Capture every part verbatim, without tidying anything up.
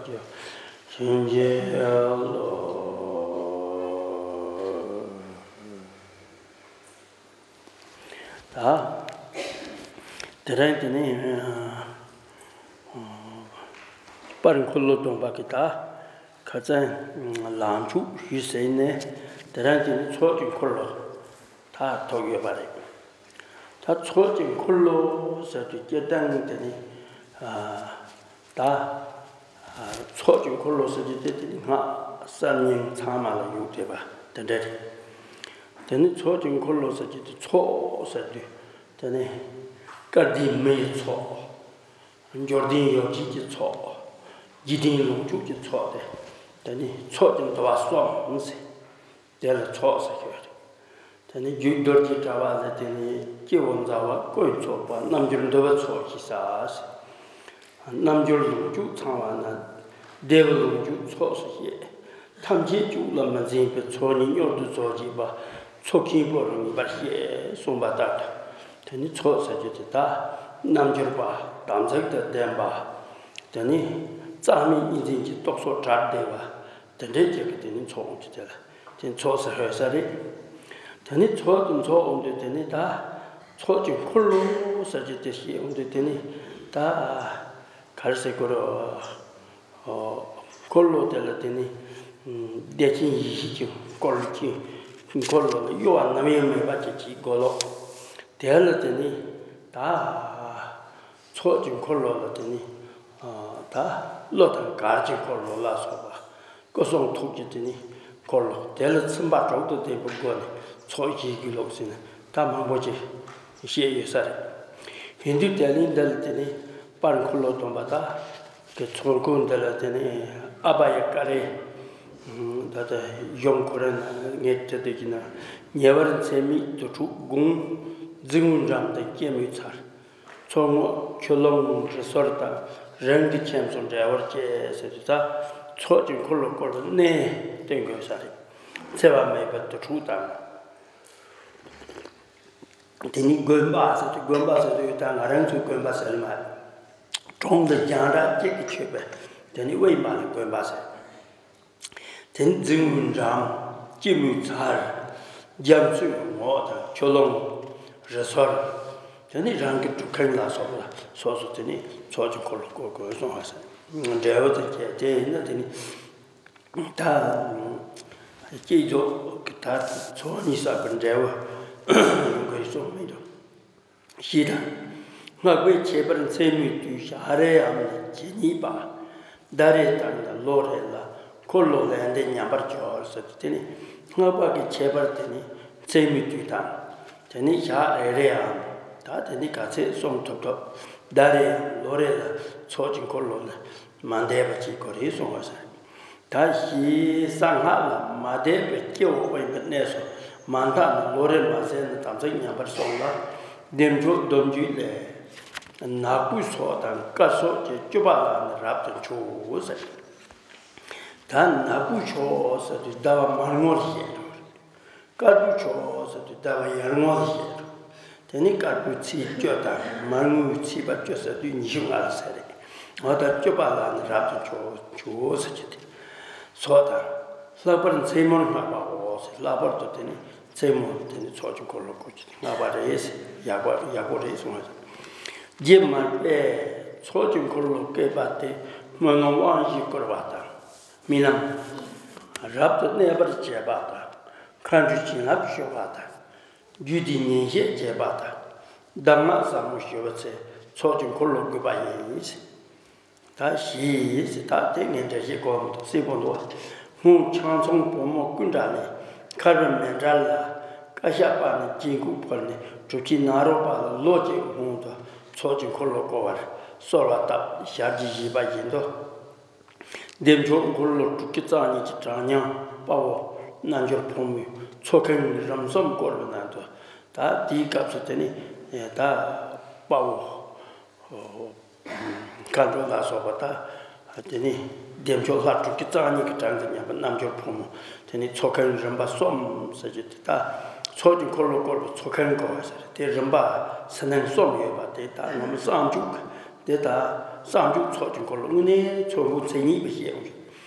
བཞིན་གྱི་བློ། ད། དེ་རིང་དེ་ནི། པར་འཁོར་ལོ་སྡོམ་པ་གི་ད། ཁ་སང་ལངས་ཕྱོགས་ཞུས་ཟིན་ནས། དེ་རིང་དེ་ནི་ཚོགས་ཀྱི་འཁོར་ལོ་ད་ཐོག་ཡོད་པ་རེད། ད་ཚོགས་ཀྱི་འཁོར་ལོ་ཟེར་དུས་སྐྱེ་སྟངས་དེ་ནི། ད། ཚོགས་ཀྱི་འཁོར་ལོ་ཟེར་གྱི་དེ་དེ་ནི་སྔགས་གསར་རྙིང་ཚང་མ་ལ་ཡོད་བསྡད་པ་དེ་འདྲ་རེད། དེ་ནི་ཚོགས་ཀྱི་འཁོར་ལོ་ཟེར་གྱི་དེ་ཚོགས་ཟེར་དུས་དེ་ནི་སྐལ་ལྡན་མི་ཡི་ཚོགས། འབྱོར་ལྡན་ཡོ་བྱད་ཀྱི་ཚོགས། རྒྱས་ལྡན་ལོངས་སྤྱོད་ཀྱི་ཚོགས་ཏེ། དེ་ནི་ཚོགས་ཀྱི་འདུ་བ་གསུམ་ཟེར། དེ་ལ་ཚོགས་ཟེར་ཞུ་བ་རེད། དེ་ནི་རྒྱུད་རྡོ་རྗེ་གྲགས་པ་ལ་དེ་ནི་སྐྱེ་བོ་མཛའ་བ་ཀུན་ཚོགས་པ། རྣལ་འབྱོར་འདུ་བའི་ཚོགས་ཞེས་བྱ། རྣལ་འབྱོར་ལོངས་སྤྱོད་ཚང་བ་ན། བདེ་བའི་ལོངས་སྤྱོད་ཚོགས་སུ་བཤད། ཐམས་ཅད་སྐྱོབ་ལ་མི་འཛིན་པའི། ཚོགས་གཉིས་མྱུར་དུ་རྫོགས་བྱེད་པ། ཚོགས་ཀྱི་བུ་རུ་ངེས་པར་བཤད། གསུངས་པ་ལྟར་དུ། དེ་ནི་ཚོགས་ཟེར་རྒྱུ་དེ་དག་རྣལ་འབྱོར་པ། དམ་ཚིག་དང་ལྡན་པ། དེ་ནི་རྩ་བའི་གཉིས་འཛིན་གྱི་རྟོག་ཚོགས་བྲལ་བསྡད་པ། དེ་འདྲའི་རྒྱུད་ཀྱི་དེ་ནི་ཚོགས་ཀྱི་དེ་ལ་དེ་ཚོགས་ཟེར་ཧོས་ས་རེད། དེ་ནི་ཚོགས་དེ་ཚོགས་འོང་དུས་དེ་ནི་ད་ཚོགས་ཀྱི་འཁོར་ལོ་ཟེར་རྒྱུ་དེ་ཞིག་འོང་དུས་དེ་ནི་ད་ག་རེ་ཟེར་དགོས་རེད། འཁོར་ལོ་དེ་ལ་དེ་ནི་བདེ་ཆེན་ཡེ་ཤེས་ཀྱི་འཁོར་ལོ་ཅིག་འཁོར་ལོ་ལ་གཡོ་བ་ནམ་ཡང་མེད་པ་ཅིག་ཅིག་དགོས་ལོ། དེ་ལ་དེ་ནི་ད་ཚོགས་ཀྱི་འཁོར་ལོ་ལ་དེ་ནི་ད་བློ་དང་གར་གྱི་འཁོར་ལོ་ལ་སོགས་པ། སྐུ་གསུང་ཐུགས་ཀྱི་དེ་ནི་འཁོར་ལོ། དེ་ལ་ཚིམ་པ་དྲུག་ཏུ་བསྟན་པའི་སྒོ་ནས་ཚོགས་བཞི་གི་ལུགས་ཟེར་ནས་ད་མང་པོ་ཅིག་བཤད་ཡོད་ས་རེད། ཡིན་དུས་དེ་ལས་འདི་ལ་དེ་ནི་པར་འཁོར་ལོ་སྡོམ་པ་དག་གི་ཚོགས་འཁོར་འདི་ལ་དེ་ནི་ཨ་བྷ་ཡ་ཀ་རེ། ད་ལྟ་གཞུང་ཁོ་རང་ནང་ངས་བྲིས་འདུག་གི་ན། ཉེ་བར་མཚན་མེད་དུར་ཁྲོད་དགོན། རྫིང་བུའི་འགྲམ་དུ་སྐྱེད་མོས་ཚལ། མཚོ་སྔོན་ཆུ་ཀླུང་རི་སོལ་དང་། རང་གི་ཁྱིམ་སོགས་འབྲེལ་བར་བཅས་ཟེར་དུས་ད་ཚོགས་ཀྱི་འཁོར་ལོ་བསྐོར་བའི་གནས་བསྟན་དགོས་ས་རེད། འཚེ་བ་མེད་པའི་དུར་ཁྲོད་དང་། དེ་ནི་དགོན་པ་ཟེར་དུས་དགོན་པ་ཟེར་དུས་ད་ང་རང་ཚོའི་དགོན་པ་ཟེར་མ་རེད། གྲོང་དུ་རྒྱང་གྲགས་གཅིག་གིས་ཆོད་པའི་དེ་ནི་དབུས་མ་ལ་དགོན་པ་ཟེར། དེ་ནི་རྫིང་བུའི་འགྲམ། སྐྱེད་མོས་ཚལ། རྒྱ་མཚོའི་ངོགས་དང་ཆུ་ཀླུང་། རི་སོལ། དེ་ནི་རང་གི་སྒྲུབ་ཁང་ལ་སོགས་ལ་སོགས་སུ་དེ་ནི་ཚོགས་ཀྱི་འཁོར་ལོ་བསྐོར་དགོས་གསུངས་པ་ཟེར། འབྲས་བུ་དང་བཅས་དེ་ཡིན་ན་དེ་ནི་ད་སྐྱེད་རྫོགས་ཀྱི་ད་ཚོགས་གཉིས་བསགས་པའི་འབྲས་བུ་ཡོང་གི་གསུངས་མི་འདུག་ཞེས་དང་། སྔགས་པས་ཁྱད་པར་མཚན་མོའི་དུས། ཞག་རེའམ་ནི་ཇི་སྙེད་པ། ཟླ་རེ་དང་ནི་ལོ་རེ་ལ། འཁོར་ལོ་ལས་འདས་ཉམས་པར་གྱུར་ཟེར་ཏེ། དེ་ནི་སྔགས་པ་གི་ཁྱད་པར་དེ་ནི་མཚན་མོའི་དུས་དང་། དེ་ནི་ཞག་རེ་རེའམ། ད་དེ་ནི་ག་ཚོད་སོང་ཐུབ་ཐུབ། ཟླ་རེའམ་ལོ་རེ་ལ་ཚོགས་ཀྱི་འཁོར་ལོ་ལ་མ་འདས་པ་ཅིག་དགོས་རེད་གསུངས་པ་ཟེར། ད་ཞེས་གསང་སྔགས་ལ་མ་དད་པའི་སྐྱེ་བོ་དབེན་པའི་གནས་སུ་མ་འདག་ན། ལོ་རེ་མ་ཟད་ན་དམ་ཚིག་ཉམས་པར་གསུངས་ལ། བདེ་མཆོག་སྡོམ་རྒྱུད་ལས། ནག་པོའི་ཚོགས་དང་དཀར་ཚོགས་ཀྱི། སྤྱོད་པ་ལ་ནི་རབ་ཏུ་འཁྱུག་ཟེར། ད་ནག་པོའི་ཕྱོགས་ཟེར་དུས་ཟླ་བ་མར་ངོ་ལ་བཤད་འགྲོ། དཀར་པོའི་ཕྱོགས་ཟེར་དུས་ཟླ་བ་ཡར་ངོ་ལ་བཤད་འགྲོ། དེ་ནི་དཀར་པོའི་ཚེས་བཅུ་དང་མར་ངོའི་ཚེས་པ་བཅུ་ཟེར་དུས་ཉི་ཤུ་ལྔ་ལ་ཟེར་རེད། འོ་ད་སྤྱོད་པ་ལ་ནི་རབ་ཏུ་འཁྱུག་འཁྱུག་ཟེར་གྱི་དེ། ཚོགས་དང་། ལྷག་པར་མཚན་མོར་བསྔགས་པའོ་ཟེར། ལྷག་པར་དུ་དེ་ནི་མཚན་མོ་དེ་ནི་ཚོགས་ཀྱི་འཁོར་ལོ་བསྐོར་གྱི་དེ་བསྔགས་པ་རེད་ཟེར། ཡག་པོ་ཡག་པོ་རེད་གསུངས་པ་ཟེར། རྗེ་མར་པས་ཚོགས་ཀྱི་འཁོར་ལོ་བསྐོར་བ་དེ། སྨོན་ལམ་དབང་བཞི་བསྐུར་བ་དང་། རྨི་ལམ་རབ་ཏུ་གནས་པར་བྱེད་པ་དང་། མཁའ་འགྲོའི་བྱིན་རླབས་ཞུགས་པ་དང་། རྒྱུད་སྡེའི་ཉན་བཤད་བྱེད་པ་དང་། གདམས་ངག་ཟབ་མོ་ཞུ་བའི་ཚེ། ཚོགས་ཀྱི་འཁོར་ལོ་བསྐོར་བ་ཡིན། ད་ཞེས་ད་དེ་ངས་འགྲེལ་བཤད་གོ་མི་འདུག་སྲིད་པོ་འདུག་སྔོན་ཆང་ཚོང་བུ་མོ་ཀུན་དགའ་ལས། མཁར་བའི་མཎྜལ་ལ། བཀའ་ཤག་པ་ནི་སྐྱེ་འགུགས་ཕུལ་ནས། གྲུབ་ཆེན་ནཱ་རོ་པ་ལ་ལོ་གཅིག་སྔོན་དུ། ཚོགས་ཀྱི་འཁོར་ལོ་བསྐོར་བར་གསོལ་བ་བཏབ། ཞལ་གྱིས་བཞེས་པ་བཞིན་དུ། བདེ་མཆོག་འཁོར་ལོ་དྲུག་ཅུ་རྩ་གཉིས་ཀྱི་གྲངས་མཉམ་དཔའ་བོ་རྣལ་འབྱོར་ཕོ་མོའི་ཚོགས་ཁང་རིམ་གསུམ་བསྐོར་བའི་ནང་དུ། ད་དེའི་སྐབས་སུ་དེ་ནི་ད་དཔའ་བོ་མཁའ་འགྲོ་ལ་སོགས་པ། ད་དེ་ནི་བདེ་མཆོག་ལྷ་དྲུག་ཅུ་རྩ་གཉིས་ཀྱི་གྲངས་དང་མཉམ་པའི་རྣལ་འབྱོར་ཕོ་མོ། དེ་ནི་ཚོགས་ཁང་རིམ་པ་གསུམ་ཟེར་གྱི་དེ། ད་ཚོགས་ཀྱི་འཁོར་ལོ་བསྐོར་བའི་ཚོགས་ཁང་བསྐོར་བ་ཟེར། དེ་རིམ་པ་ཕྱི་ནང་གསུམ་ཡོད་པ་དེ། ད་ངོ་མ་བསམ་བྱུང་གི་ དེ་ལྟར་བསམ་བྱུང་ཚོགས་ཀྱི་འཁོར་ལོ་དངོས་གནས་ཚོགས་འཁོར་མཚན་ཉིད་པ་ཞེས་ཡང་ཞུ།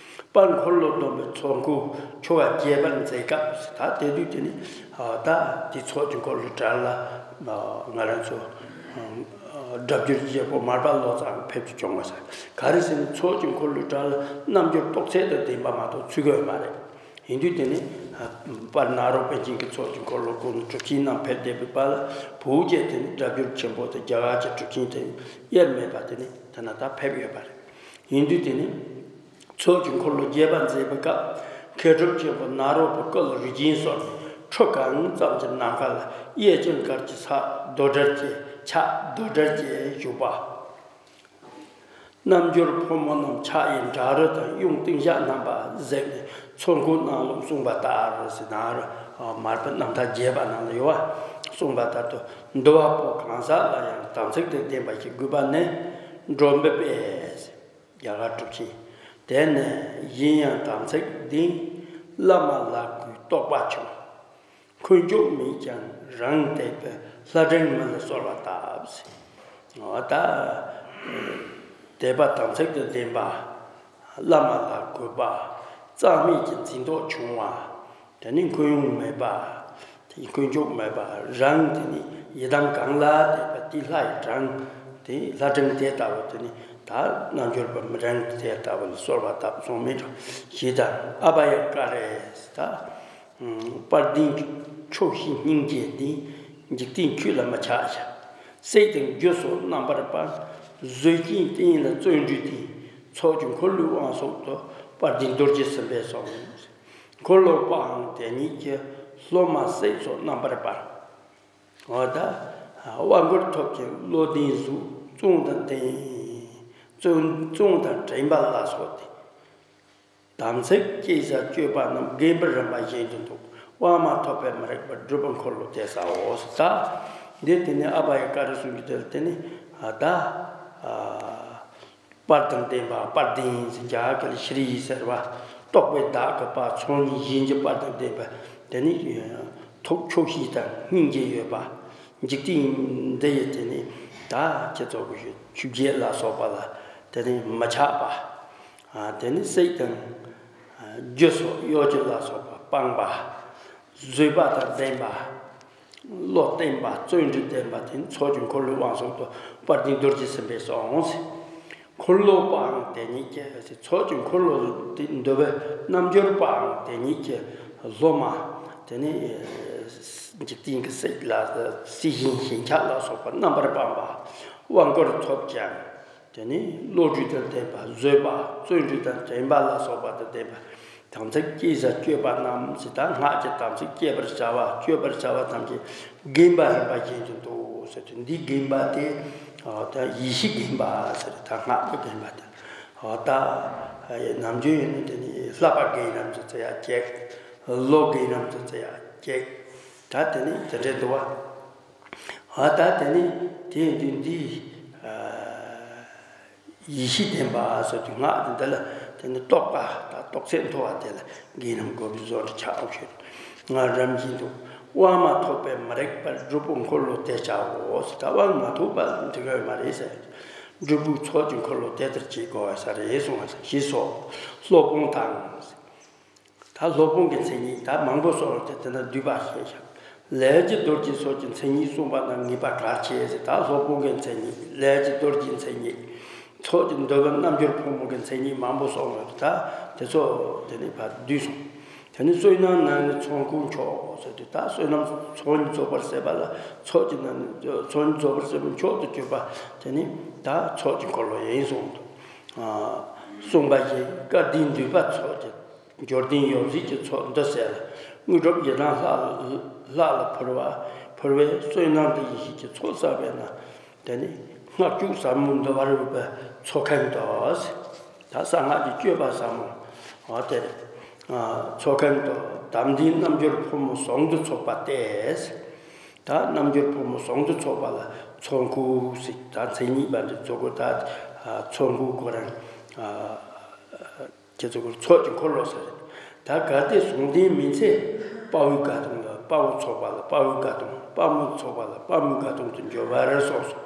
དཔལ་འཁོར་ལོ་སྡོམ་པའི་ཚོགས་འཁོར་ཆོ་ག་རྒྱས་པར་མཛད་སྐབས་སུ་ད་དེ་དུས་དེ་ནི་ད་དེ་ཚོགས་ཀྱི་འཁོར་ལོའི་གྲལ་ལ་ང་རང་ཚོ་སྒྲ་སྒྱུར་རྒྱལ་པོ་མར་པ་ལོ་ཙཱ་ཕེབས་ཀྱི་བྱུང་བ་ཟེར། ག་རེ་ཟེར་ན་ཚོགས་ཀྱི་འཁོར་ལོའི་གྲལ་ལ་རྣམ་འགྱུར་རྟོག་ཚད་དང་ལྡན་པ་མ་གཏོགས་ཚུད་ཀྱི་ཡོད་མ་རེད། ཡིན་དུས་དེ་ནི་དཔལ་ནཱ་རོ་པཎ་ཆེན་གྱི་ཚོགས་ཀྱི་འཁོར་ལོ་སྐུ་ན་གྲུབ་ཆེན་རྣམས་ཕེབས་བསྡད་པའི་བར་ལ་བོད་བརྒྱུད་དེ་ནི་སྒྲ་སྒྱུར་ཆེན་པོ་དང་རྒྱ་གར་གྱི་གྲུབ་ཆེན་དེ་དབྱེར་མེད་པ་དེ་ནི་དེ་ན་ད་ཕེབས་ཡོད་པ་རེད། ཡིན་དུས་དེ་ནི་ཚོགས་ཀྱི་འཁོར་ལོ་རྒྱས་པར་མཛད་པའི་སྐབས་མཁས་གྲུབ་ཆེན་པོ་ནཱ་རོ་པའི་སྐུ་ལ་རིགས་ཅན་སོགས་ནས་ཁྲོ་གང་ཙམ་གྱི་ནམ་མཁའ་ལ་གཡས་བྱང་གར་གྱི་ཕྱག་རྡོར་གྲལ་བཅས་ཕྱག་རྡོར་གྲལ་བཅས་བཞུགས་པ། རྣལ་འབྱོར་ཕོ་མོ་རྣམས་ཕྱག་གཡས་བཛྲ་རུ་དང་གཡོན་ཏིང་ཤག་བསྣམས་པ་གཟིགས་ནས་ཚོགས་འཁོར་གནང་ལུགས་གསུངས་པ་ལྟར་ཟེར། ནཱ་རོ་མར་པའི་རྣམ་ཐར་རྒྱས་པ་ནང་ལ་ཡོད་པ་གསུངས་པ་ལྟར་དུ། འདུལ་བ་པོ་གང་ཟག་ལ་ཡང་དམ་ཚིག་དང་ལྡན་པ་ཞིག་དགོས་པ་ནི་འགྲོ་འབུལ་པས། རྒྱ་གར་གྲུབ་ཆེན། དེ་ནི་གཞན་ཡང་དམ་ཚིག་ལྡན་བླ་མ་ལ་གུས་རྟོག་པ་ཆུང་། འཁོན་འཇུག་མེད་ཀྱང་རང་དད་པའི་ལྷ་སྒྲུང་མི་ལ་གསོལ་བ་བཏབ་ཟེར། འོ་ད། དད་པ་དམ་ཚིག་ཏུ་ལྡན་པ། བླ་མ་ལ་གུས་པ། རྩ་མེད་ཀྱི་འཛིན་རྟོག་ཆུང་བ། དེ་ནི་འཁོན་ཡུག་མེད་པ། དེ་འཁོན་འཇུག་མེད་པ། རང་དེ་ནི་ཡི་དམ་གང་ལ་དད་པ་དེ་ལྷ་ཡི་སྒྲུང་། དེ་ལྷ་སྒྲུང་དེ་ལྟ་བུ་དེ་ནི་ད་རྣལ་འབྱོར་པ་མི་རང་དེ་ལྟ་བུ་ལ་གསོལ་བ་བཏབ་གསུངས་མི་འགྲོ། ཞེས་དང་ཨ་བྷ་ཡ་ཀ་རེ་ད། དཔལ་ལྡན་གྱི་ཕྱོགས་བཞིའི་སྙིང་རྗེ་ལྡན། འཇིག་རྟེན་ཆོས་ལ་མི་ཆགས་ཤིང་། སྲེག་དང་རྒྱུ་སོགས་རྣམ་པར་སྤངས། བཟོད་ཅིང་བསྟེན་ལ་བརྩོན་འགྲུས་ལྡན། ཚོགས་ཀྱི་འཁོར་ལོའི་དབང་སོགས་སུ། དཔལ་ལྡན་རྡོ་རྗེ་སེམས་དཔའི་གསུང་། འཁོར་ལོ་དཔའ་དང་དེ་ཉིད་ཀྱི། སློབ་མ་སྲེག་སོགས་རྣམ་པར་སྤངས། འོ་ད། དབང་བསྐུར་ཐོབ་ཀྱི་བློ་ལྡན་གཟུགས། བརྩོན་དང་ལྡན། བརྩོན་བརྩོན་དང་དྲན་པ་ལ་སོགས་ཏེ། དམ་ཚིག་བསྐྱེད་བྱ་སྤྱོད་པ་རྣམས། དགེ་འདུན་རིམ་པ་བཞིན་དུ་འདུ། དབང་མ་ཐོབ་པས་མི་རིགས་པ། སྒྲུབ་པའི་འཁོར་ལོ་དེ་ཟེར་འོ་ཟེར། ད་འདི་དེ་ནི་ཨ་བྷ་ཡ་ཀ་རེ་གསུང་གི་དེ་ལ་དེ་ནི་ད་དཔལ་དང་ལྡན་པ། དཔལ་ལྡན་ཟེར་རྒྱ་གར་གྱི་ཤྲཱི་ཟེར་བ། རྟོགས་པའི་བདག་གི་དཔལ། ཚོགས་གཉིས་གཞན་གྱི་དཔལ་དང་ལྡན་པ། དེ་ནི་ཐུགས་ཕྱོགས་བཞི་དང་སྙིང་རྗེ་ཡོད་པ། འཇིག་རྟེན་འདི་ཡི་དེ་ནི་ད་ཁྱེད་ཚོ་གི་ཆོས་བརྒྱད་ལ་སོགས་པ་ལ་དེ་ནི་མི་ཆགས་པ། དེ་ནི་སྲེག་དང་། རྒྱུ་སོགས་གཡོ་སྒྱུ་ལ་སོགས་པ་སྤངས་པ། བཟོད་པ་དང་ལྡན་པ། བློ་བརྟན་པ། བརྩོན་འགྲུས་ལྡན་པ། དེ་ནི་ཚོགས་ཀྱི་འཁོར་ལོའི་དབང་སོགས་སུ་དཔལ་ལྡན་རྡོ་རྗེ་སེམས་དཔའི་གསུང་ཟེར། འཁོར་ལོ་དཔའ་དང་དེ་ཉིད་ཀྱི་ཟེར། ཚོགས་ཀྱི་འཁོར་ལོ་དེ་འདུལ་བའི་རྣལ་འབྱོར་པ་དང་དེ་ཉིད་ཀྱི་སློབ་མ། དེ་ནི་འཇིག་རྟེན་གྱི་སྲེག་ལ་སྲེག་ཞིང་ཞེན་ཆགས་ལ་སོགས་པ་རྣམ་པར་སྤངས་པ། དབང་བསྐུར་ཐོབ་ཀྱང་། དེ་ནི་བློ་གྲོས་དང་ལྡན་པ། བཟོད་པ། བརྩོན་འགྲུས་དང་དྲན་པ་ལ་སོགས་པ་དང་ལྡན་པ། དམ་ཚིག་བསྐྱེད་བྱ་སྤྱོད་པ་རྣམས་ཟེར། ད་སྔགས་ཀྱི་དམ་ཚིག་བསྐྱེད་པར་བྱ་བ། སྤྱོད་པར་བྱ་བ་ཐམས་ཅད་དགེ་འདུན་རིམ་པ་བཞིན་དུ་འདུ་ཟེར་དུས། འདིའི་དགེ་འདུན་དེ་ད་ཡེ་ཤེས་དགེ་འདུན་ཟེར། ད་སྔགས་ཀྱི་དགེ་འདུན་དེ་ད་ནམ་རྒྱུན་ཡིན་ན་དེ་ནི་བསླབ་པ་དགེ་འདུན་ཟེར་ཡ་གཅིག། བློ་དགེ་འདུན་ཟེར་ཡ་གཅིག། ད་དེ་ནི་དེ་འདྲའི་འདུ་བ། ཨ་ད་དེ་ནི་དེ་ཡིན་དུས་འདི་ཡེ་ཤེས་ལྡན་པ་ཟེར་དུས་སྔགས་དེ་འདི་ལ་དེ་ནི་རྟོགས་པ་དང་རྟོགས་ཚད་མཐོ་བ་དེ་ལ་དགེ་འདུན་དགོས་པའི་བཟོ་འདྲ་ཆགས་འོང་ཞེས། སྔགས་རིམ་བཞིན་དུ། དབང་མ་ཐོབ་པས་མི་རིགས་པར། སྒྲུབ་པའི་འཁོར་ལོ་དེ་བྱའོ་ཟེར། ད་དབང་མ་ཐོབ་པ་འགྲིག་གི་མ་རེད་ཟེར། སྒྲུབ་པའི་ཚོགས་ཀྱི་འཁོར་ལོ་དེ་ལྟར་བྱེད་དགོས་ས་རེད་གསུངས་པ་ཞེས་སོ། སློབ་དཔོན་དང་། ད་སློབ་དཔོན་གྱི་མཚན་ཉིད་ད་མང་པོ་གསུངས་ཏེ་དེ་ན་བསྡུས་པ་ཞེས་བྱ། ལས་ཀྱི་རྡོ་རྗེ་སོགས་ཀྱི་མཚན་ཉིད་གསུངས་པ་ན་ངེས་པ་གལ་ཆེ་ཟེར། ད་སློབ་དཔོན་གྱི་མཚན་ཉིད། ལས་ཀྱི་རྡོ་རྗེའི་མཚན་ཉིད། ཚོགས་ཀྱི་འདུལ་བའི་རྣལ་འབྱོར་ཕོ་མོ་གི་མཚན་ཉིད་མང་པོ་གསུངས་ཡོད། ད་དེ་ཚོ་དེ་ནི་ཕར་བསྡུས་སོང་། དེ་ནི་བསོད་ནམས་རྣམས་ནི་ཚོགས་འཁོར་མཆོག་ཟེར་དུས། ད་བསོད་ནམས་ཚོགས་གཉིས་རྫོགས་པར་བྱེད་པ་ལ། ཚོགས་ཀྱི་རྣམས་ནི་ཚོགས་གཉིས་རྫོགས་པར་བྱེད་པ་མཆོག་ཏུ་གྱུར་པ་དེ་ནི་ད་ཚོགས་ཀྱི་འཁོར་ལོ་ཡིན་གསུངས་འདུག། གསུངས་པ་བཞིན་སྐལ་ལྡན་འདུས་པ་ཚོགས་ཀྱི། འབྱོར་ལྡན་ཡོངས་བྱེད་ཀྱི་ཚོགས་འདི་གསལ་ལ། དངོས་གྲུབ་ཡི་དམ་ལྷ་ལ་ལྷ་ལ་ཕུལ་བ། ཕུལ་བའི་བསོད་ནམས་འདི་ཡེ་ཤེས་ཀྱི་ཚོགས་བསགས་པས་ན། དེ་ནི་སྔགས་ཀྱི་ཟབ་མོ་འདུལ་བ་རོལ་པའི་ཚོགས་ཁང་དུ། ད་གསང་སྔགས་ཀྱི་སྤྱོད་པ་ཟབ་མོ་འོ་དེ་ཚོགས་ཁང་དུ་དམ་ལྡན་རྣལ་འབྱོར་ཕོ་མོ་ཟུང་དུ་ཚོགས་པ་སྟེ། ད་རྣལ་འབྱོར་ཕོ་མོ་ཟུང་དུ་ཚོགས་པ་ལ་ཚོགས་འཁོར་ཟེར། ད་མཚན་ཉིད་པ་འདི་ཚོགས་འཁོར། ད་ཚོགས་འཁོར་ཁོ་རང་། ཁྱེད་ཚོ་གི་ཚོགས་ཀྱི་འཁོར་ལོ་ཟེར། ད་གལ་ཏེ་ཟུང་ལྡན་མིན་ཚེ། དཔའ་བོའི་དགའ་སྟོན་ལ་དཔའ་བོ་ཚོགས་པ་ལ་དཔའ་བོའི་དགའ་སྟོན། དཔའ་མོ་ཚོགས་པ་ལ་དཔའ་མོའི་དགའ་སྟོན་དུ་འགྱུར་བར་གསུངས་སོ།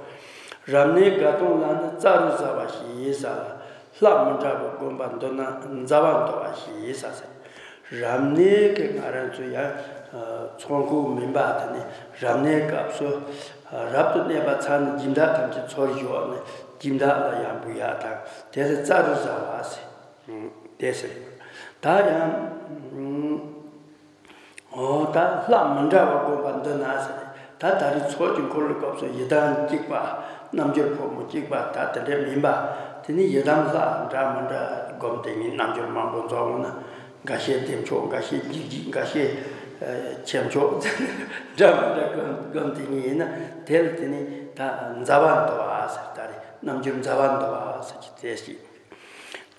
རབ་གནས་དགའ་སྟོན་ལ་ནི་རྩ་རུ་བཟའ་བ་ཞེས་ཟེར། ལྷ་མི་འདྲ་བར་བསྒོམ་པ་འདོད་ན་མཛའ་བར་འདོད་པ་ཞེས་ཟེར། རབ་གནས་ཀྱི་ང་རང་ཚོ་ཡང་ཚོགས་འཁོར་མིན་པ་དེ་ནི་རབ་གནས་སྐབས་སུ་རབ་ཏུ་གནས་པ་ཚར་ནས་སྦྱིན་བདག་ཐམས་ཅད་ཚུར་ཞོག་ནས་སྦྱིན་བདག་ལ་ཡང་འབུལ་ཡག་དང་དེ་ལ་རྩ་རུ་བཟའ་བ་ཟེར། དེ་ཟེར། ད་ཡང་། འོ་ད་ལྷ་མི་འདྲ་བར་བསྒོམ་པ་འདོད་ན་ཟེར། ད་ད་རེས་ཚོགས་ཀྱི་འཁོར་ལོའི་སྐབས་སུ་ཡི་དམ་གཅིག་པ་རྣལ་འབྱོར་ཕོ་མོ་གཅིག་པ་ད་དེ་འདྲ་མིན་པ། དེ་ནི་ཡི་དམ་ལྷ་འདྲ་མི་འདྲ་བསྒོམ་དེ་ཉིད་རྣལ་འབྱོར་མང་པོ་འཛོམས་འོང་ན། འགའ་ཤས་བདེ་མཆོག་འགའ་ཤས་འཇིགས་བྱེད་འགའ་ཤས་ཆེ་མཆོག་འདྲ་མི་འདྲ་བསྒོམ་བསྒོམ་དེ་ཉིད་ཡིན་ན་དེ་ལ་དེ་ནི་ད་མཛའ་བར་འདོད་པ་ཟེར། ད་རེས་རྣལ་འབྱོར་མཛའ་བར་འདོད་པ་ཟེར་གྱི་དེ་ཞིག་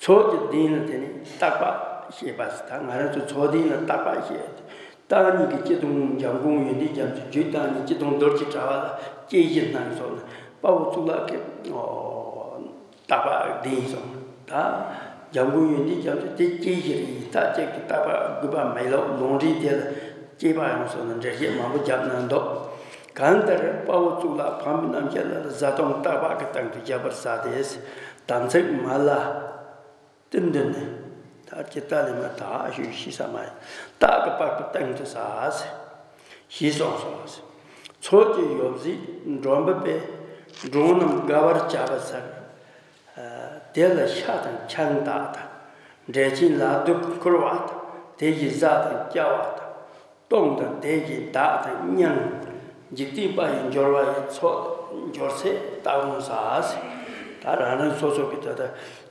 ཚོགས་ཀྱི་སྡིངས་ལ་དེ་ནི་བརྟག་པ་ཞེས་པ་ཟེར། ད་ང་རང་ཚོ་ཚོགས་སྡིངས་ལ་བརྟག་པ་ཞེས། བརྟག་གཉིས་ཀྱི་སྤྱི་དོན་འཇམ་མགོན་ཡོན་ཏན་རྒྱ་མཚོའི་རྒྱུད་བརྟག་གཉིས་སྤྱི་དོན་རྡོ་རྗེ་དྲ་བ་ལ་དཔྱད་གཞིར་སྣང་སོགས་ནི་དཔའ་བོ་གཙུག་ལག་གི་བརྟག་པ་སྡིངས་སོགས། ད་འཇམ་མགོན་ཡོན་ཏན་རྒྱ་མཚོ་དེ་དཔྱད་གཞིར་ཡིན་ད་ཅིག་གི་བརྟག་པ་དགོས་པ་མེད་ལོ། ལུང་འདྲེན་དེ་ལ་དཔྱད་པ་ཡང་སོགས་ནི་འགྲེལ་བཤད་མང་པོ་བརྒྱབ་གནང་འདུག་གང་ལྟར་དཔའ་བོ་གཙུག་ལག་ཕག་མོའི་རྣམ་བཤད་ལ་བཟའ་བཏུང་བརྟག་པ་གི་སྟེང་དུ་བཞག་པར་བྱ་སྟེ། དམ་ཚིག་མ་ལ་བསྟུན་དུ་ནི། ད་ཇི་ལྟ་ལས་མ་དག་ཞུ་ཤེས་ས་མ་ཡིན། རྟག་གི་བརྟག་པའི་སྟེང་དུ་བྱ་ཞེས་གསུངས་སོ། ཚོགས་ཀྱི་ཡོ་བྱད་འགྲོ་འབུལ་པས་འབྲོང་རྣམས་དགའ་བར་བྱ་བར་བྱ། དེ་ལ་ཤ་དང་ཆང་དག་དང་། འབྲས་ཆན་ལ་དུག་ཁུར་བ་དང་། དེ་བཞིན་བཟའ་དང་བཅའ་བ་དང་། གཏོང་དང་དེ་བཞིན་བདག་དང་མཉམ། འཇིག་རྟེན་པ་ཡི་འབྱོར་བ་ཡི། ཚོགས་འབྱོར་ཚད་བརྟག་འོང་ས། ད་རང་རང་སོ་སོ་གི་ད་ལྟ་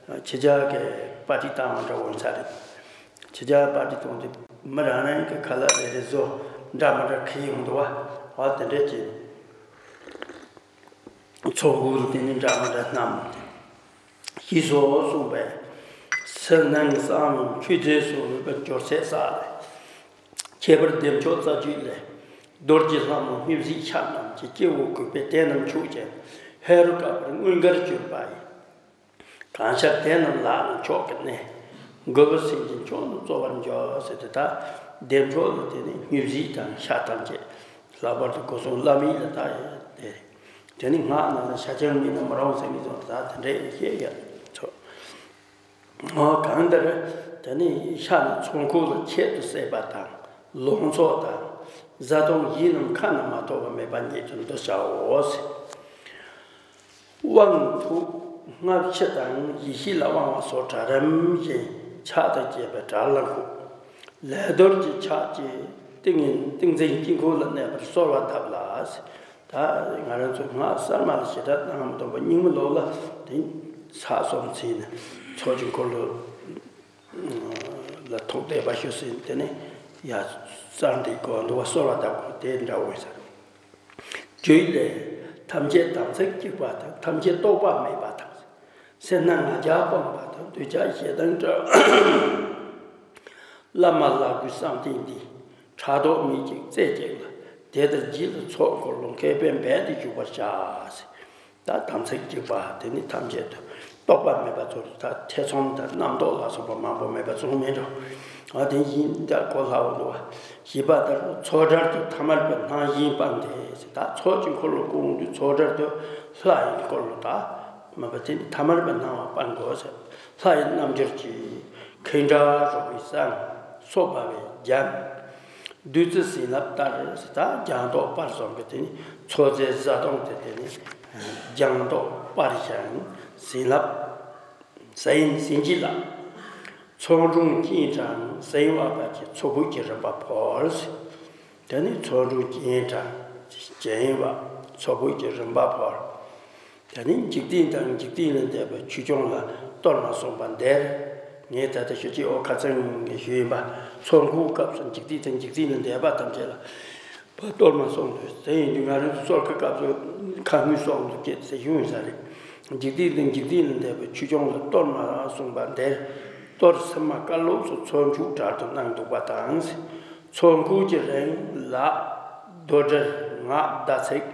ཕྱི་རྒྱལ་གྱི་པར་ཊི་བཏང་བ་འདྲ་འོང་ས་རེད། ཕྱི་རྒྱལ་པར་ཊི་གཏོང་དུས་མི་རང་རང་གི་ཁ་ལག་རེ་རེ་བཟོ་འདྲ་མི་འདྲ་ཁྱེར་ཡོང་འདུག་བ། འོ་དེ་འདྲས་ཀྱི། ཚོགས་འཁོར་དེ་ནི་འདྲ་མི་འདྲ་རྣམས་ཞེས་སོགས་གསུངས་པས། ཕྱི་ནང་གསང་བའི་མཆོད་རྫས་སོགས་འབུལ་བའི་འབྱོར་ཚད་བསགས་ལས། ཁྱད་པར་བདེ་མཆོག་རྩ་རྒྱུད་ལས། རྡོ་རྗེ་ལྷ་མོ་སྙུན་གཞིའི་ཕྱག་རྣམས་ཀྱིས། སྐྱེ་བོ་གུས་པས་དེ་རྣམས་མཆོད་ཅིང་། ཧེ་རུ་ཀ་པར་མངོན་དགར་གྱུར་པ་ཡི། གང་ཤར་དེ་རྣམས་ལ་ནི་མཆོག་གི་གནས། མགོན་པོ་སེམས་ཅན་མཆོག་རྣམས་སྩོལ་བར་འགྱུར་ཟེར་ཏེ། ད་བདེ་མཆོག་ལ་དེ་ནི་སྙུན་གཞི་དང་ཤ་ཐམས་ཅད། ལྷག་པར་དུ་སྒོ་གསུམ་བླ་མེད་ལ་ད་དེ་རེད། དེ་ནི་སྔགས་ནང་ལ་ཤ་ཆང་མིན་ན་མི་རུང་ཟེར་མཁན་ཚོ་ད་དེ་འདྲས་བཤད་ཡ་ཚོ། གང་ལྟར་དེ་ནི་ཤ་ནི་ཚོགས་འཁོར་ལ་ཁྱད་དུ་བསད་པ་དང་། ལོངས་སྤྱོད་དང་། བཟའ་བཏུང་ཡིན་རྣམས་ཁ་ན་མ་ཐོ་བ་མེད་པ་ཉིད་དུ་འདི་བྱའོ་ཟེར། དབང་དུ་སྔགས་ཕྱི་དང་ཡེ་ཤེས་ལ་དབང་བ་སོགས་གྲལ་རིམ་བཞིན་ཕྱག་དང་བཅས་པའི་གྲལ་ལ་འཁོད། ལས་རྡོར་གྱི་ཕྱག་བཅས་ཏིང་ངེ་ཏིང་འཛིན་དཀྱིལ་འཁོར་ལ་གནས་པར་གསོལ་བ་བཏབ་ལ། ད་ང་རང་ཚོ་སྔགས་གསར་མ་ལ་ཞེ་དྲག་གནང་མི་འདུག་པ། རྙིང་མ་ལོག་ལ་དེ་ཚགས་ཚུད་ནས་ཚོགས་ཀྱི་འཁོར་ལོ་ལ་ཐུགས་གཏད་པ་ཞུ་ཟིན། དེ་ནས་ཡ་གསར་འདི་དགོས་འདུག་པ། གསོལ་བ་བཏབ་དགོས་དེ་འདྲ་འོས་ས་རེད། རྒྱུད་ལས། ཐམས་ཅད་དམ་ཚིག་གཅིག་པ་དང་། ཐམས་ཅད་རྟོག་པ་མེད་པ་དང་། སེར་སྣ་ང་རྒྱལ་སྤངས་པ་དང་། འདོད་ཆགས་ཞེ་སྡང་བྲལ། བླ་མ་ལ་གུས་བསམ་གཏིང་འདི། ཕྲག་དོག་མེད་ཅིང་རྩེ་གཅིག་ལ། དེ་ལྟར་རྒྱུད་ལ་ཚོགས་འཁོར་ལོ། མཁས་པས་འབད་དེ་བཞུགས་པར་བྱ། ད་དམ་ཚིག་གཅིག་པ་དེ་ནི་ཐམས་ཅད་དུ་རྟོག་པ་མེད་པ་ཚོར། ད་ཐེ་ཚོམ་དང་རྣམ་རྟོག་ལ་སོགས་པ་མང་པོ་མེད་པ་ཚོར་མིན་འགྲོ། ཨ་དེ་བཞིན་ད་གོ་སླ་བོ་འདུག་བ། ཞེས་པ་ལྟར་ཚོགས་གྲལ་དུ་ཐ་མལ་པའི་སྣང་ཞེན་སྤངས་ཏེ། ད་ཚོགས་ཀྱི་འཁོར་ལོ་སྐོང་དུས་ཚོགས་གྲལ་དུ་ལྷ་ཡི་འཁོར་ལོ་དང་མ་པ་དེ་ནི་ཐ་མལ་པའི་སྣང་བ་སྤང་དགོས་ཟེར། ལྷ་ཡི་རྣམ་འགྱུར་གྱིས། མཁའ་འགྲོ་རོལ་པའི་བསང་། སོ་འབར་བའི་རྒྱན། བདུད་རྩི་བྱིན་རླབས་ལྟར། ད་སྦྱངས་ཏོག་པར་གསུམ་གྱི་དེ་ནི་ཚོགས་རྫས་བཟའ་བཏུང་དེ་དེ་ནི་སྦྱངས་ཏོག་པར་ཞིང་བྱིན་རླབས་བྱིན་བྱིན་གྱིས་བརླབས། ཚོགས་དྲུང་སྤྱན་དྲངས་བྱིན་པ་བར་གྱི་ཚོགས་ཕུད་ཀྱི་རིམ་པ་ཕུལ། དེ་ནི་ཚོགས་དྲུང་སྤྱན་དྲངས་བྱིན་པ་ཚོགས་ཕུད་ཀྱི་རིམ་པ་ཕུལ། དེ་ནི་འཇིག་རྟེན་དང་འཇིག་རྟེན་ལས་འདས་པའི་ཆོས་སྐྱོང་ལ་གཏོར་མ་གསུངས་པ་འདིར། ངས་ད་ལྟ་ཞུ་རྒྱུའི་འོ་ཁ་ཚང་གི་ཞུས་ཡིན་པ། ཚོགས་འཁོར་སྐབས་སུ་འཇིག་རྟེན་དང་འཇིག་རྟེན་ལས་འདས་པ་ཐམས་ཅད་ལ་གཏོར་མ་གསུངས་འདུག་ཟེར་ཡིན་དུས། ང་རང་ཚོ་གསོལ་ཁ་སྐབས་སུ་ཁ་སྔོན་གསུངས་འདུག་ཅེས་ཟེར་ཞུ་ཡིན་ས་རེད། འཇིག་རྟེན་དང་འཇིག་རྟེན་ལས་འདས་པའི་ཆོས་སྐྱོང་ལ་གཏོར་མ་གསུངས་པ་འདིར། གཏོར་ཚད་མ་བཀའ་སློབ་སོགས་ཚོགས་མཆོད་གྲལ་དུ་གནང་འདུག་པ་དང་། ཚོགས་འཁོར་གྱི་རིང་ལ་རྡོར་དྲིལ་སྔགས་བཟླ་ཚེག་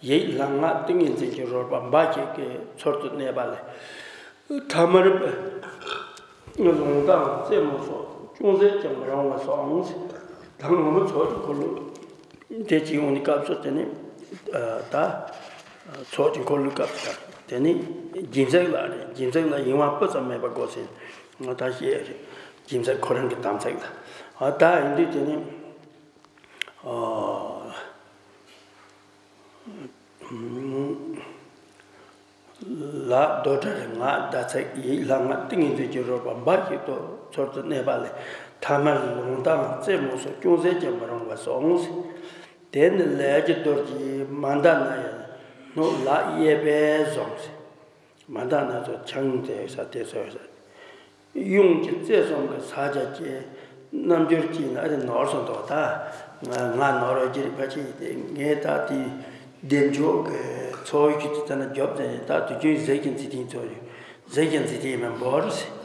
ཡིག་ལྷ་སྔགས་ཏིང་ངེ་འཛིན་གྱི་རོལ་པ་འབའ་ཞིག་གིས་ཚུལ་དུ་གནས་པ་ལས། ཐ་མལ་པའི་ལུང་དང་རྩེད་མོ་སོགས་ཅུང་ཟད་ཀྱང་མི་རུང་བ་སོགས། ད་ངོ་མ་ཚོགས་ཀྱི་འཁོར་ལོ་དེ་བྱེད་ཡོང་ནི་སྐབས་སུ་དེ་ནི་ད་ ཚོགས་ཀྱི་འཁོར་ལོའི་སྐབས་སུ་དེ་ནི་སྦྱིན་སྲེག་ལ་རེད། སྦྱིན་སྲེག་ལ་ཡིད་དབང་སྤུ་ཙམ་མེད་པ་དགོས་ཟེར་ང་ད་བཤད་རེད། སྦྱིན་སྲེག་ཁོ་རང་གི་དམ་ཚིག་ལ། ཨ་ད་ཡིན་དུས་དེ་ནི། ཨ། ལག་རྡོ་གྲལ་ངག་ཟླ་ཚེས་ཡིད་ལྷ་ལྔ་ཏིང་ངེ་འཛིན་གྱི་རོལ་པ་འབའ་ཞིག་ཏུ་ཚུལ་དུ་གནས་པ་ལས་ཐ་མལ་ལུང་དང་རྩེ་མོ་སོགས་ཅུང་ཟད་ཀྱང་མི་རུང་བར་སོང་ཟེར། དེ་ནི་ལས་ཀྱི་རྡོ་རྗེ་མནྡ་ན་ཡི་སྣོད་ལག་གཡས་པས་བཟུང་ཟེར། མནྡ་ན་ཚོ་ཆང་དེ་ས་དེ་ཚོ་ས། གཡོན་གྱི་རྩེ་གསུམ་གྱི་ས་ཆ་བཅད། རྣམ་འགྱུར་གྱིས་ན་ཨ་རེ་ནོར་སོང་འདུག་ད། ང་ང་ནོར་བ་ཅི་རིགས་པ་ཅི་ཡིན་ཏེ་ངས་ད་དེ་བདེ་མཆོག་གི་ཚོགས་ཀྱི་དེ་ལྟ་ན་རྒྱོབ་ཙམ་ཡིན། ད་དུས་རྒྱུན་གཟིགས་ཀྱི་འཛིན་ཐིང་ཚོ་ཡོད། གཟིགས་ཀྱི་འཛིན་ཐིང་མི་འབོར་ཟེར།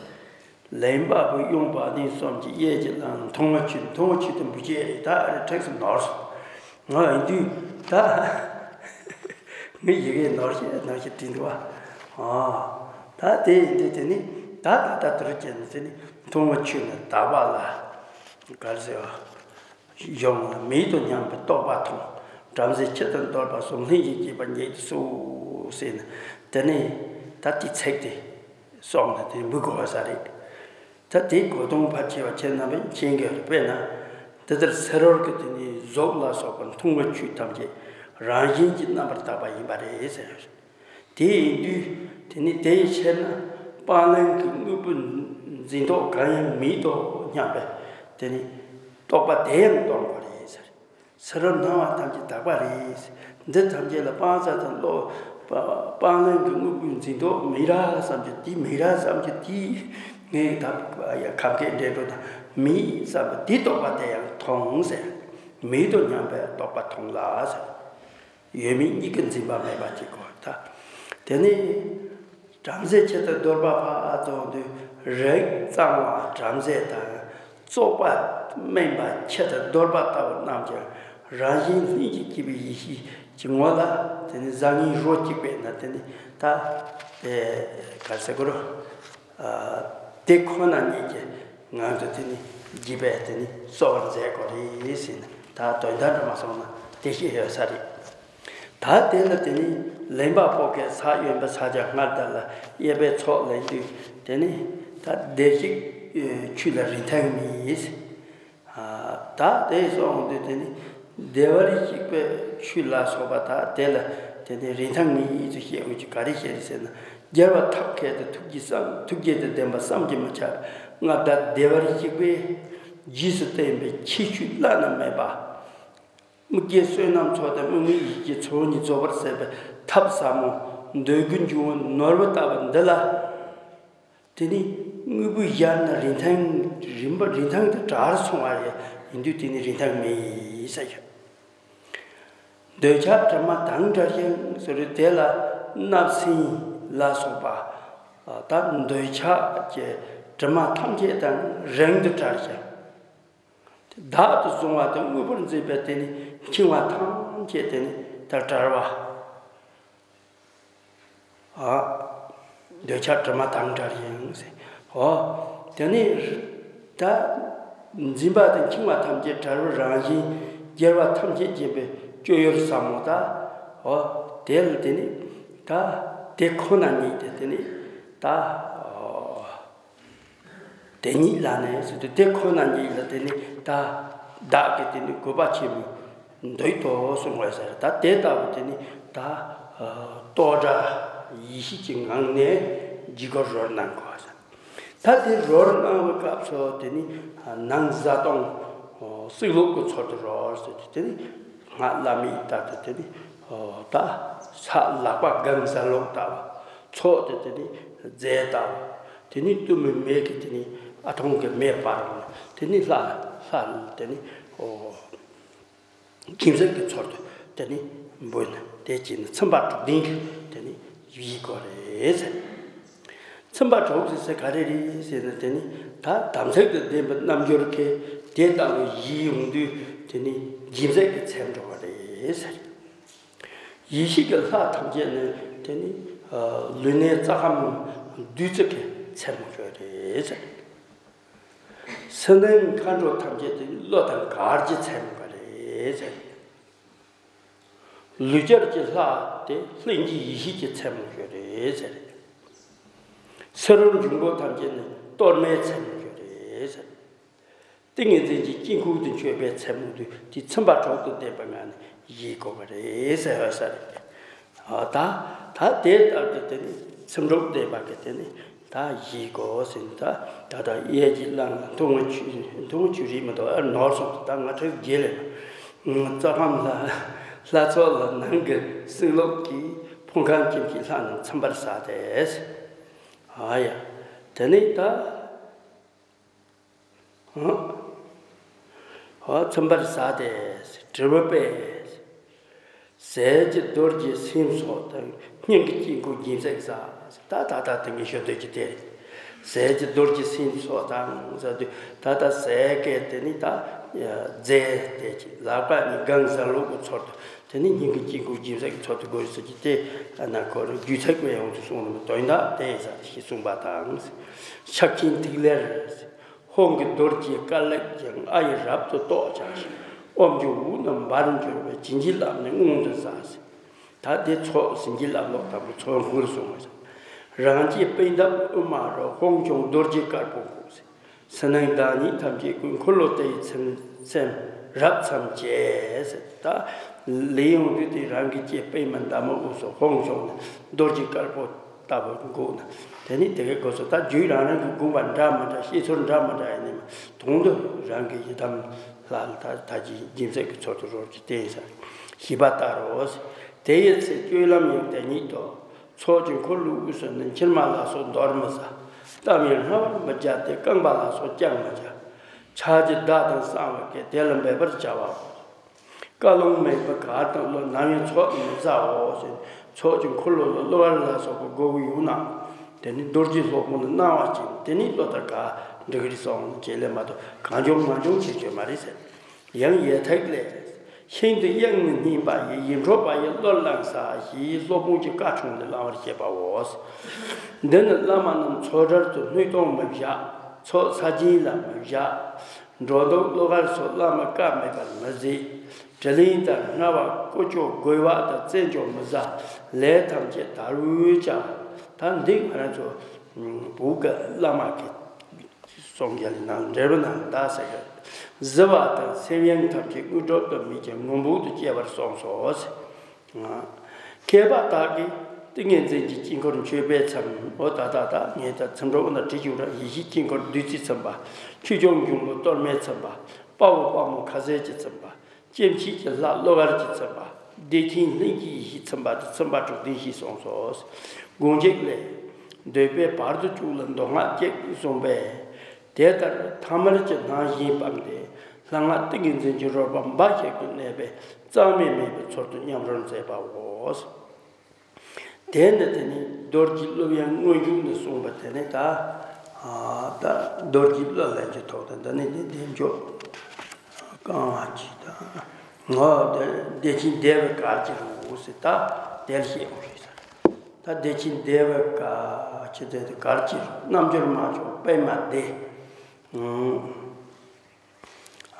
ལན་པ་པོ་གཡོན་བ་དན་གསུམ་གྱི་གཡས་ཀྱི་ལམ་མཐོང་བ་ཆུ་མཐོང་བ་ཆུ་དུ་འབུ་བྱེད་རེད། ད་ཨ་རེ་ཁྲེགས་སུ་ནོར་སོང་། ང་ཡིན་དུས་ད་ངའི་ཡི་གེ་ནོར་ཞེས་ནོར་ཞེས་བྲིས་འདུག་བ། ཨ་ད་དེ་ཡིན་དུས་དེ་ནི་ད་ད་ད་དུར་བྱས་ནས་དེ་ནི་མཐོང་བ་ཆུ་ནི་དག་པ་ལ་ག་རེ་ཟེར་བ། གཞུང་ལ་མིག་དང་མཉམ་པའི་རྟོགས་པ་མཐོང་། བྲམ་ཟེ་ཁྱི་དང་གདོལ་པ་གསུམ་ལྷན་ཅིག་སྐྱེས་པ་ཉིད་དུ་གསོལ་ཟེར་ནས་དེ་ནི་ད་དེ་ཚིག་དེ་གསུངས་ནས་དེ་འབུལ་དགོས་པ་ས་རེད། ད་དེའི་གོ་དོན་ཕལ་ཆེ་བ་ཁྱེད་རྣམ་པས་མཁྱེན་གྱི་རེད། དཔེར་ན། འདི་ལྟར་ཚེ་རོལ་གྱི་དེ་ནི་གཟུགས་ལ་སོགས་པ་མཐོང་བའི་ཆོས་ཐམས་ཅད་རང་བཞིན་གྱིས་རྣམ་པར་དག་པ་ཡིན་པ་རེད་ཟེར། དེ་ཡིན་དུས་དེ་ནི་དེའི་ཕྱིར་ན་སྤང་བླང་གི་དངོས་པོའི་འཛིན་རྟོག་གང་ཡང་མེད་དོ་སྙམ་པའི་དེ་ནི་རྟོག་པ་དེ་ཡང་སྟོང་པ་རེད་ཟེར། ཚེ་རབས་སྣང་བ་ཐམས་ཅད་དག་པ་རེད། འདི་ཐམས་ཅད་ལ་སྤང་བྱ་དང་བློ། སྤང་བླང་གི་དངོས་པོའི་འཛིན་རྟོག་མེད་ར་བསམ་གྱི་དེ་མེད་ར་བསམ་གྱི་དེ། ངས་ད་ཡ་ཁམས་སྐད་འདྲེན་འགྲོ་དང་མེད་བསམ་པ་དེ་རྟོག་པ་དེ་ཡང་མཐོང་ཟེར། མེད་དོ་སྙམ་པའི་རྟོག་པ་མཐོང་ལ་ཟེར། ཡོད་མེད་གཉིས་ཀྱི་འཛིན་པ་མེད་པ་གཅིག་གོ་ད། དེ་ནས། བྲམ་ཟེ་ཁྱི་དང་གདོལ་པ་ཕར་ཙམ་དུས་རིགས་གཙང་བ་བྲམ་ཟེ་དང་བཙོག་པ་སྨན་པ་ཁྱི་དང་གདོལ་པ་ལྟ་བུ་རྣམས་ཀྱང་རང་བཞིན་ལྷན་ཅིག་སྐྱེས་པའི་ཡེ་ཤེས་ཀྱི་ངོ་ལ་དེ་ནི་བཟང་ངན་རོ་གཅིག་པས་ན་དེ་ནི་ད་དེ་ག་ཟེར་དགོས་རོ། དེ་ཁོ་ན་ཉིད་ཀྱི་ངང་དུ་དེ་ནི་རྒྱས་པས་དེ་ནི་གསོ་བར་མཛད་དགོས་རེད་ཟེར་ནས་ད་དོན་དག་འདྲ་མ་སོང་ན་དེ་ཤེས་ཡོད་ས་རེད། ད་དེ་ལ་དེ་ནི་ལེན་པ་པོ་གའི་ས་གཡོན་པའི་ས་ཆ་སྔར་ལྟར་ལ་གཡས་པའི་ཚོགས་ལེན་དུས་དེ་ནི་ད་བདེ་གཤེགས་ཆོས་ལ་རིན་ཐང་མེད། ད་དེ་སོང་དུས་དེ་ནི་བདེ་བར་གཤེགས་པའི་ཆོས་ལ་སོགས་པ་ད་དེ་ལ་དེ་ནི་རིན་ཐང་མེད་ཅེས་བཤད་འོས་ཀྱི་ག་རེ་བཤད་རེད་ཟེར་ན། རྒྱལ་བ་ཐབས་མཁས་དང་ཐུགས་རྗེ་བསམ་ཐུགས་རྗེ་དང་ལྡན་པ་བསམ་གྱིས་མི་ཁྱབ་པའི་མངའ་བདག་བདེ་བར་གཤེགས་པས་རྗེས་སུ་བསྟན་པའི་ཁྱད་ཆོས་བླ་ན་མེད་པ། དམིགས་རྒྱལ་བསོད་ནམས་ཚོགས་དང་དམིགས་མེད་ཡིད་ཀྱི་ཚོགས་གཉིས་རྫོགས་པར་མཛད་པའི་ཐབས་ཟབ་མོ་འདོད་དགུའི་འབྱུང་བ་ནོར་བུ་ལྟ་བུ་འདི་ལ། དེ་ནི་དངོས་པོའི་གཞན་ན་རིན་ཐང་རིན་པ་རིན་ཐང་དུ་གྲར་སོང་བ་ཡིན་དུས་དེ་ནི་རིན་ཐང་མེད་ཟེར་ཞུ། འདོད་ཆགས་དྲི་མ་དང་བྲལ་ཞིང་ཟེར་དུས་དེ་ལ་བརྣབ་སེམས་ལ་སོགས་པ་ད་འདོད་ཆགས་ཀྱི་དྲི་མ་ཐམས་ཅད་དང་རིང་དུ་བྲལ་ཞིང་། བདག་ཏུ་བཟུང་བ་དེ་དངོས་པོར་འཛིན་པའི་དེ་ནི་འཆིང་བ་ཐམས་ཅད་དེ་ནི་ད་བྲལ་བ། ཨ། འདོད་ཆགས་དྲི་མ་དང་བྲལ་ཞིང་ཟེར། ཨོ། དེ་ནི་ད་འཛིན་པ་དེ་འཆིང་བ་ཐམས་ཅད་བྲལ་བའི་རང་བཞིན་རྒྱལ་བ་ཐམས་ཅད་མཁྱེན་པའི་སྤྱོད་ཡུལ་ཟབ་མོ་ད། ཨོ། དེ་ལ་དེ་ནི་ད་དེ་ཁོ་ན་ཉིད་དེ་དེ་ནི་ད། ཨོ། དེ་ཉིད་ལ་ནི་ཟེར་དུས་དེ་ཁོ་ན་ཉིད་ལ་དེ་ནི་ད་བདག་གི་དེ་ནི་གུས་པ་ཆེན་པོས་འདུད་དོ་གསུང་བས་ཟེར། ད་དེ་ལྟ་བུ་དེ་ནི་ད་རྟོགས་སྒྲ་ཡེ་ཤེས་ཀྱི་ངང་ནས་ཇི་གར་རོལ་གནང་དགོས་ཟེར། ད་དེ་རོལ་གནང་བའི་སྐབས་སུ་དེ་ནི་ནང་བཟའ་བཏུང་སྲེག་བླུགས་ཀྱི་ཚུལ་དུ་རོལ་ཟེར་དུས་དེ་ནི། སྔགས་བླ་མེད་ལྟར་དུ་དེ་ནི། ད་ས་ལག་པ་སྒམ་ཟ་ལོག་ལྟ་བུ། ཚོགས་དེ་དེ་ནི་རྫས་ལྟ་བུ། དེ་ནི་གཏུམ་མོའི་མེ་གི་དེ་ནི་ཨ་ཐུང་གི་མེ་སྤར་རུང་དེ་ནི་ལྷ་ལྷ་དེ་ནི་ཨོ། སྦྱིན་སྲེག་གི་ཚུལ་དུ་དེ་ནི་འབུལ་ནས་དེ་བྱས་ནས་ཚིམ་པ་དྲུག་ལྡན་གྱི་དེ་ནི་བཞེས་དགོས་རེད་ཟེར། ཚིམ་པ་དྲུག་ཟེར་ས་ག་རེ་རེད་ཟེར་ན་དེ་ནི་ད་དམ་ཚིག་དང་ལྡན་པའི་རྣལ་འབྱོར་གྱིས་དེ་ལྟ་བུ་བཞེས་ཡོང་དུས་དེ་ནི་སྦྱིན་སྲེག་གི་ཚེམས་འགྲོ་བ་རེད་ཟེར། ཡེ་ཤེས་ཀྱི་ལྷ་ཐམས་ཅད་ནི་དེ་ནི་ལུས་གནད་རྩ་ཁམས་བདུད་རྩི་གི་ཚེམས་འགྲོ་རེད་ཟེར། སེམས་ནི་མཁའ་འགྲོ་ཐམས་ཅད་དེ་ནི་བློ་དང་གར་གྱི་ཚེམས་འགྲོ་རེད་ཟེར། ལུས་སྦྱོར་གྱི་ལྷ་དེ་ལྷུན་གྱིས་ཡེ་ཤེས་ཀྱི་མཚན་མོ་ཞིག་རེད་ཟེར། ཕྱི་རོལ་འབྱུང་པོ་ཐམས་ཅད་ནི་གཏོར་མའི་མཚན་མོ་ཞིག་རེད་ཟེར། ཏིང་ངེ་འཛིན་གྱི་དཀྱིལ་འཁོར་དུ་མཆོད་པའི་མཚན་མོ་དེ་ཚིམ་པ་དྲུག་ཏུ་བསྟན་པ་ང་ནི་བཞེས་དགོས་པ་རེད་ཟེར་ཧ་ས་རེད། ཨ་ད་ད་དེ་ལྟར་དུ་དེ་ནི་ཚིམ་དྲུག་བསྟན་པ་གི་དེ་ནི་ད་བཞེས་དགོས་ཟེར། ད་ད་ད་གཡས་ཀྱི་ལག་ན་མཐུ་བོང་ཆུ་མཐུ་བོང་ཆུ་རིས་མི་འདུག་ཨ་ནོར་སོང་། ད་ང་ཁྲིག་རྗེས་ལས་རྩ་ཁམས་ལ་ལྷ་ཚོགས་ལ་ནང་གི་སྲིན་ལོག་གི་ཕུང་ཁམས་ཀྱི་ལྷ་རྣམས་ཚིམ་པར་བྱ་སྟེ། ཨ་ཡ། དེ་ནི་ད། ཨ། ཚིམ་པར་བྱ་སྟེ། དྲིལ་བུ་པས། ཟས་ཀྱི་རྡོ་རྗེ་སེམས་སོགས་དང་། སྙིང་གི་དཀྱིལ་འཁོར་སྦྱིན་སྲེག་བྱ། ད་ད་ད་དེ་ངས་ཞུ་འདོད་ཀྱི་དེ་རེད། ཟས་ཀྱི་རྡོ་རྗེ་སེམས་སོགས་དང་ཟེར་དུས་ད་ལྟ་ཟས་ཀྱི་དེ་ནི་ད་རྫས་དེ་ཅིག་ལག་པ་གཉིས་སྒང་ཟ་ལུག་གི་ཚུལ་དུ། དེ་ནི་སྙིང་གི་དཀྱིལ་འཁོར་སྦྱིན་སྲེག་གི་ཚུལ་དུ་དགོས་ཟེར་གྱི་དེ་ན་ཁོ་རང་རྒྱུད་ཚད་པའི་ཡོངས་སུ་གསུངས་ནས་དོན་དག་དེ་ཡིན་ས་ཞེས་གསུངས་པ་དང་། ཕྱག་ཆེན་ཐིག་ལེར། ཧཱུྃ་གི་རྡོ་རྗེ་དཀར་ལེབ་ཀྱང་། ཨ་ཡིག་རབ་ཏུ་རྟོགས་བྱ་ཞིང་། ཨོཾ་གྱི་འོད་རྣམས་འབར་འགྱུར་བས། བྱིན་གྱིས་བརླབས་ནས་མངོན་དུ་བྱ་ཟེར། ད་དེ་ཚོགས་བྱིན་གྱིས་བརླབས་ལོག་དང་པོ་ཚོགས་འཁོར་གསུངས་པ་ཞིག་རང་རྒྱལ་པད་འདབ་དབུ་མ་རུ། ཧཱུྃ་ཕྱུང་རྡོ་རྗེ་དཀར་པོ་བཀོད་ཟེར། ཕྱི་ནང་བདག་ཉིད་ཐམས་ཅད་ཀུན། འཁོར་ལོ་དེ་ཡི་ཚིམ་ཚིམ་རབ་མཚམས་བཅད་ཟེར། ད་ལས་ཡོང་དུས་དེ་རང་གི་ལྕེ་པད་མ་འདབ་མ་དབུས་སུ་ཧཱུྃ་ཕྱུང་ནས་རྡོ་རྗེ་དཀར་པོ་ལྟ་བུ་འགུགས་ན། དེ་ནི་དེ་གའི་སྐབས་སུ་ད་རྒྱུད་རང་རང་གི་དགོངས་པ་འདྲ་མི་འདྲ། བཤད་ཚུལ་འདྲ་མི་འདྲ་ཡིན་ནི་མ། དོན་དུ་རང་གི་ཡི་དམ་ལྷ་ལ་ད་ད་ཅི་སྦྱིན་སྲེག་གི་ཚུལ་དུ་རོལ་གྱི་རྟེན་ཟེར། ཞིབ་པ་ལྟར་རོ། དེ་ཡི་ཚེ་སྤྱོད་ལམ་ཡང་དེ་ཉིད་དོ། ཚོགས་ཀྱི་འཁོར་ལོའི་དབུས་སུ་ནི། མཆིལ་མ་ལ་སོགས་འདོར་མི་བྱ། གཏམ་ཡང་སྨྲ་བར་མི་བྱ་སྟེ། རྐང་པ་ལ་སོགས་བརྐྱང་མི་བྱ། ཕྱག་རྒྱའི་བརྡ་དང་གསང་བ་གིས། དེ་ལ་འབད་པར་བྱ་བའོ། བཀའ་ལུང་མེད་པའི་གར་དང་གླུ། ནམ་ཡང་ཚོགས་མི་བྱའོ་ཟེར། ཚོགས་ཀྱི་འཁོར་ལོ་ལ་གླུ་གར་ལ་སོགས་པ་དགོས་ཀྱི་ཡོད་ན། དེ་ནི་རྡོ་རྗེ་སློབ་དཔོན་ལ་གནང་བ་བྱིན། དེ་ནི་གླུ་དང་གར་འབྲི་གི་རེད་སོང་བྱས་ལས་མ་གཏོགས་གང་བྱུང་མང་བྱུང་བྱེད་རྒྱུ་མ་རེད་ཟེར། ཡང་ཡི་དྭགས་ལས། ཤིན་ཏུ་དབྱངས་ནི་སྙན་པ་ཡིས། ཡིད་འཕྲོག་པ་ཡི་གླུར་བླངས་ས། ཞེས་སློབ་དཔོན་གྱི་བཀའ་འཁྲུངས་ནས་བླང་བར་བྱེད་པའོ། འདི་ནི་བླ་མ་རྣམས་ཚོགས་གྲལ་དུ། སྣོད་དུ་མི་བཞག་ཚོགས་ས་སྦྱིན་ལ་མི་བཞག་འགྲོ་འདུག་གླུ་གར་སོགས་བླ་མའི་བཀའ་མེད་པར་མི་མཛད། དྲི་ལན་དང་རྔ་བ་ཀུ་ཅོ་རྒོལ་བ་དང་། བཙན་བྱོལ་མི་བཟའ་ལས་ཐམས་ཅད་དལ་བུས་བྱ། ད་འདི་ང་རང་ཚོ་བོད་ཀྱི་བླ་མ་གི་སངས་རྒྱས་ལ་ནང་འབྲེལ་བ་ནང་བདག་ཟེར་གི། བཟི་བ་དང་སེམས་གཡེང་ཐམས་ཅད་དངོས་གྲུབ་ཏུ་མེད་ཅིང་མངོན་སྤངས་སུ་སྐྱེ་བར་གསུངས་སོ། མཁས་པ་དག་གིས་ཏིང་ངེ་འཛིན་གྱི་དཀྱིལ་འཁོར་མཆོད་པའི་མཚམས། འོ་ད་ད་ད་ངས་ད་ཚིམ་གྲོགས་ན་བྲིས་ཡོད་ར། ཡེ་ཤེས་དཀྱིལ་འཁོར་བདུད་རྩིས་ཚིམ་པ། ཆོས་སྐྱོང་འབྱུང་པོ་གཏོར་མས་ཚིམ་པ། དཔའ་བོ་དཔའ་མོ་ཁ་ཟས་ཀྱིས་ཚིམ་པ། སྐྱེ་མཆེད་ཀྱི་ལྷ་གླུ་གར་གྱིས་ཚིམ་པ། བདེ་ཆེན་ལྷུན་གྱིས་ཡེ་ཤེས་ཚིམ་པ་དང་། ཚིམ་པ་དྲུག་ལྡན་ཞེས་གསུངས་སོ། དགོངས་འགྲེལ་ལས། འདོད་པས་བར་དུ་བཅུག་ལ་མདོ་སྔགས་བསྐྱེད་གསུངས་པས། དེ་ལྟར་ཐ་མལ་གྱི་སྣང་ཞེན་སྤངས་ཏེ། ལྷ་སྔགས་ཏིང་ངེ་འཛིན་གྱི་རོལ་པ་འབའ་ཞིག་ཏུ་གནས་པས་རྩ་བ་ཉིད་མེད་པའི་ཚུལ་དུ་མཉམ་རོལ་མཛད་པའོ། དེ་ནི་དེ་ནི་རྡོ་རྗེ་གླུ་དབྱངས་སྔོན་འཇུག་ནས་གསུངས་པ་དེ་ནི་ད། ཨ་ད་རྡོ་རྗེ་གླུ་ལེན་གྱི་ཐོག་ཏུ་འདི་ནི་ནི་བདེ་མཆོག་རྐང་བ་གཅིག་དང་། ངོ་བདེ་བདེ་ཆེན་བདེ་བའི་གར་གྱི་རོལ་ཟེར། ད་དེར་བཤད་ཡོང་རེད་ཟེར། ད་བདེ་ཆེན་བདེ་བའི་གར་གྱི་དེ་གར་གྱི་རོལ། རྣལ་འབྱོར་མ་མཆོག་པད་མ་བདེ། ཨང་།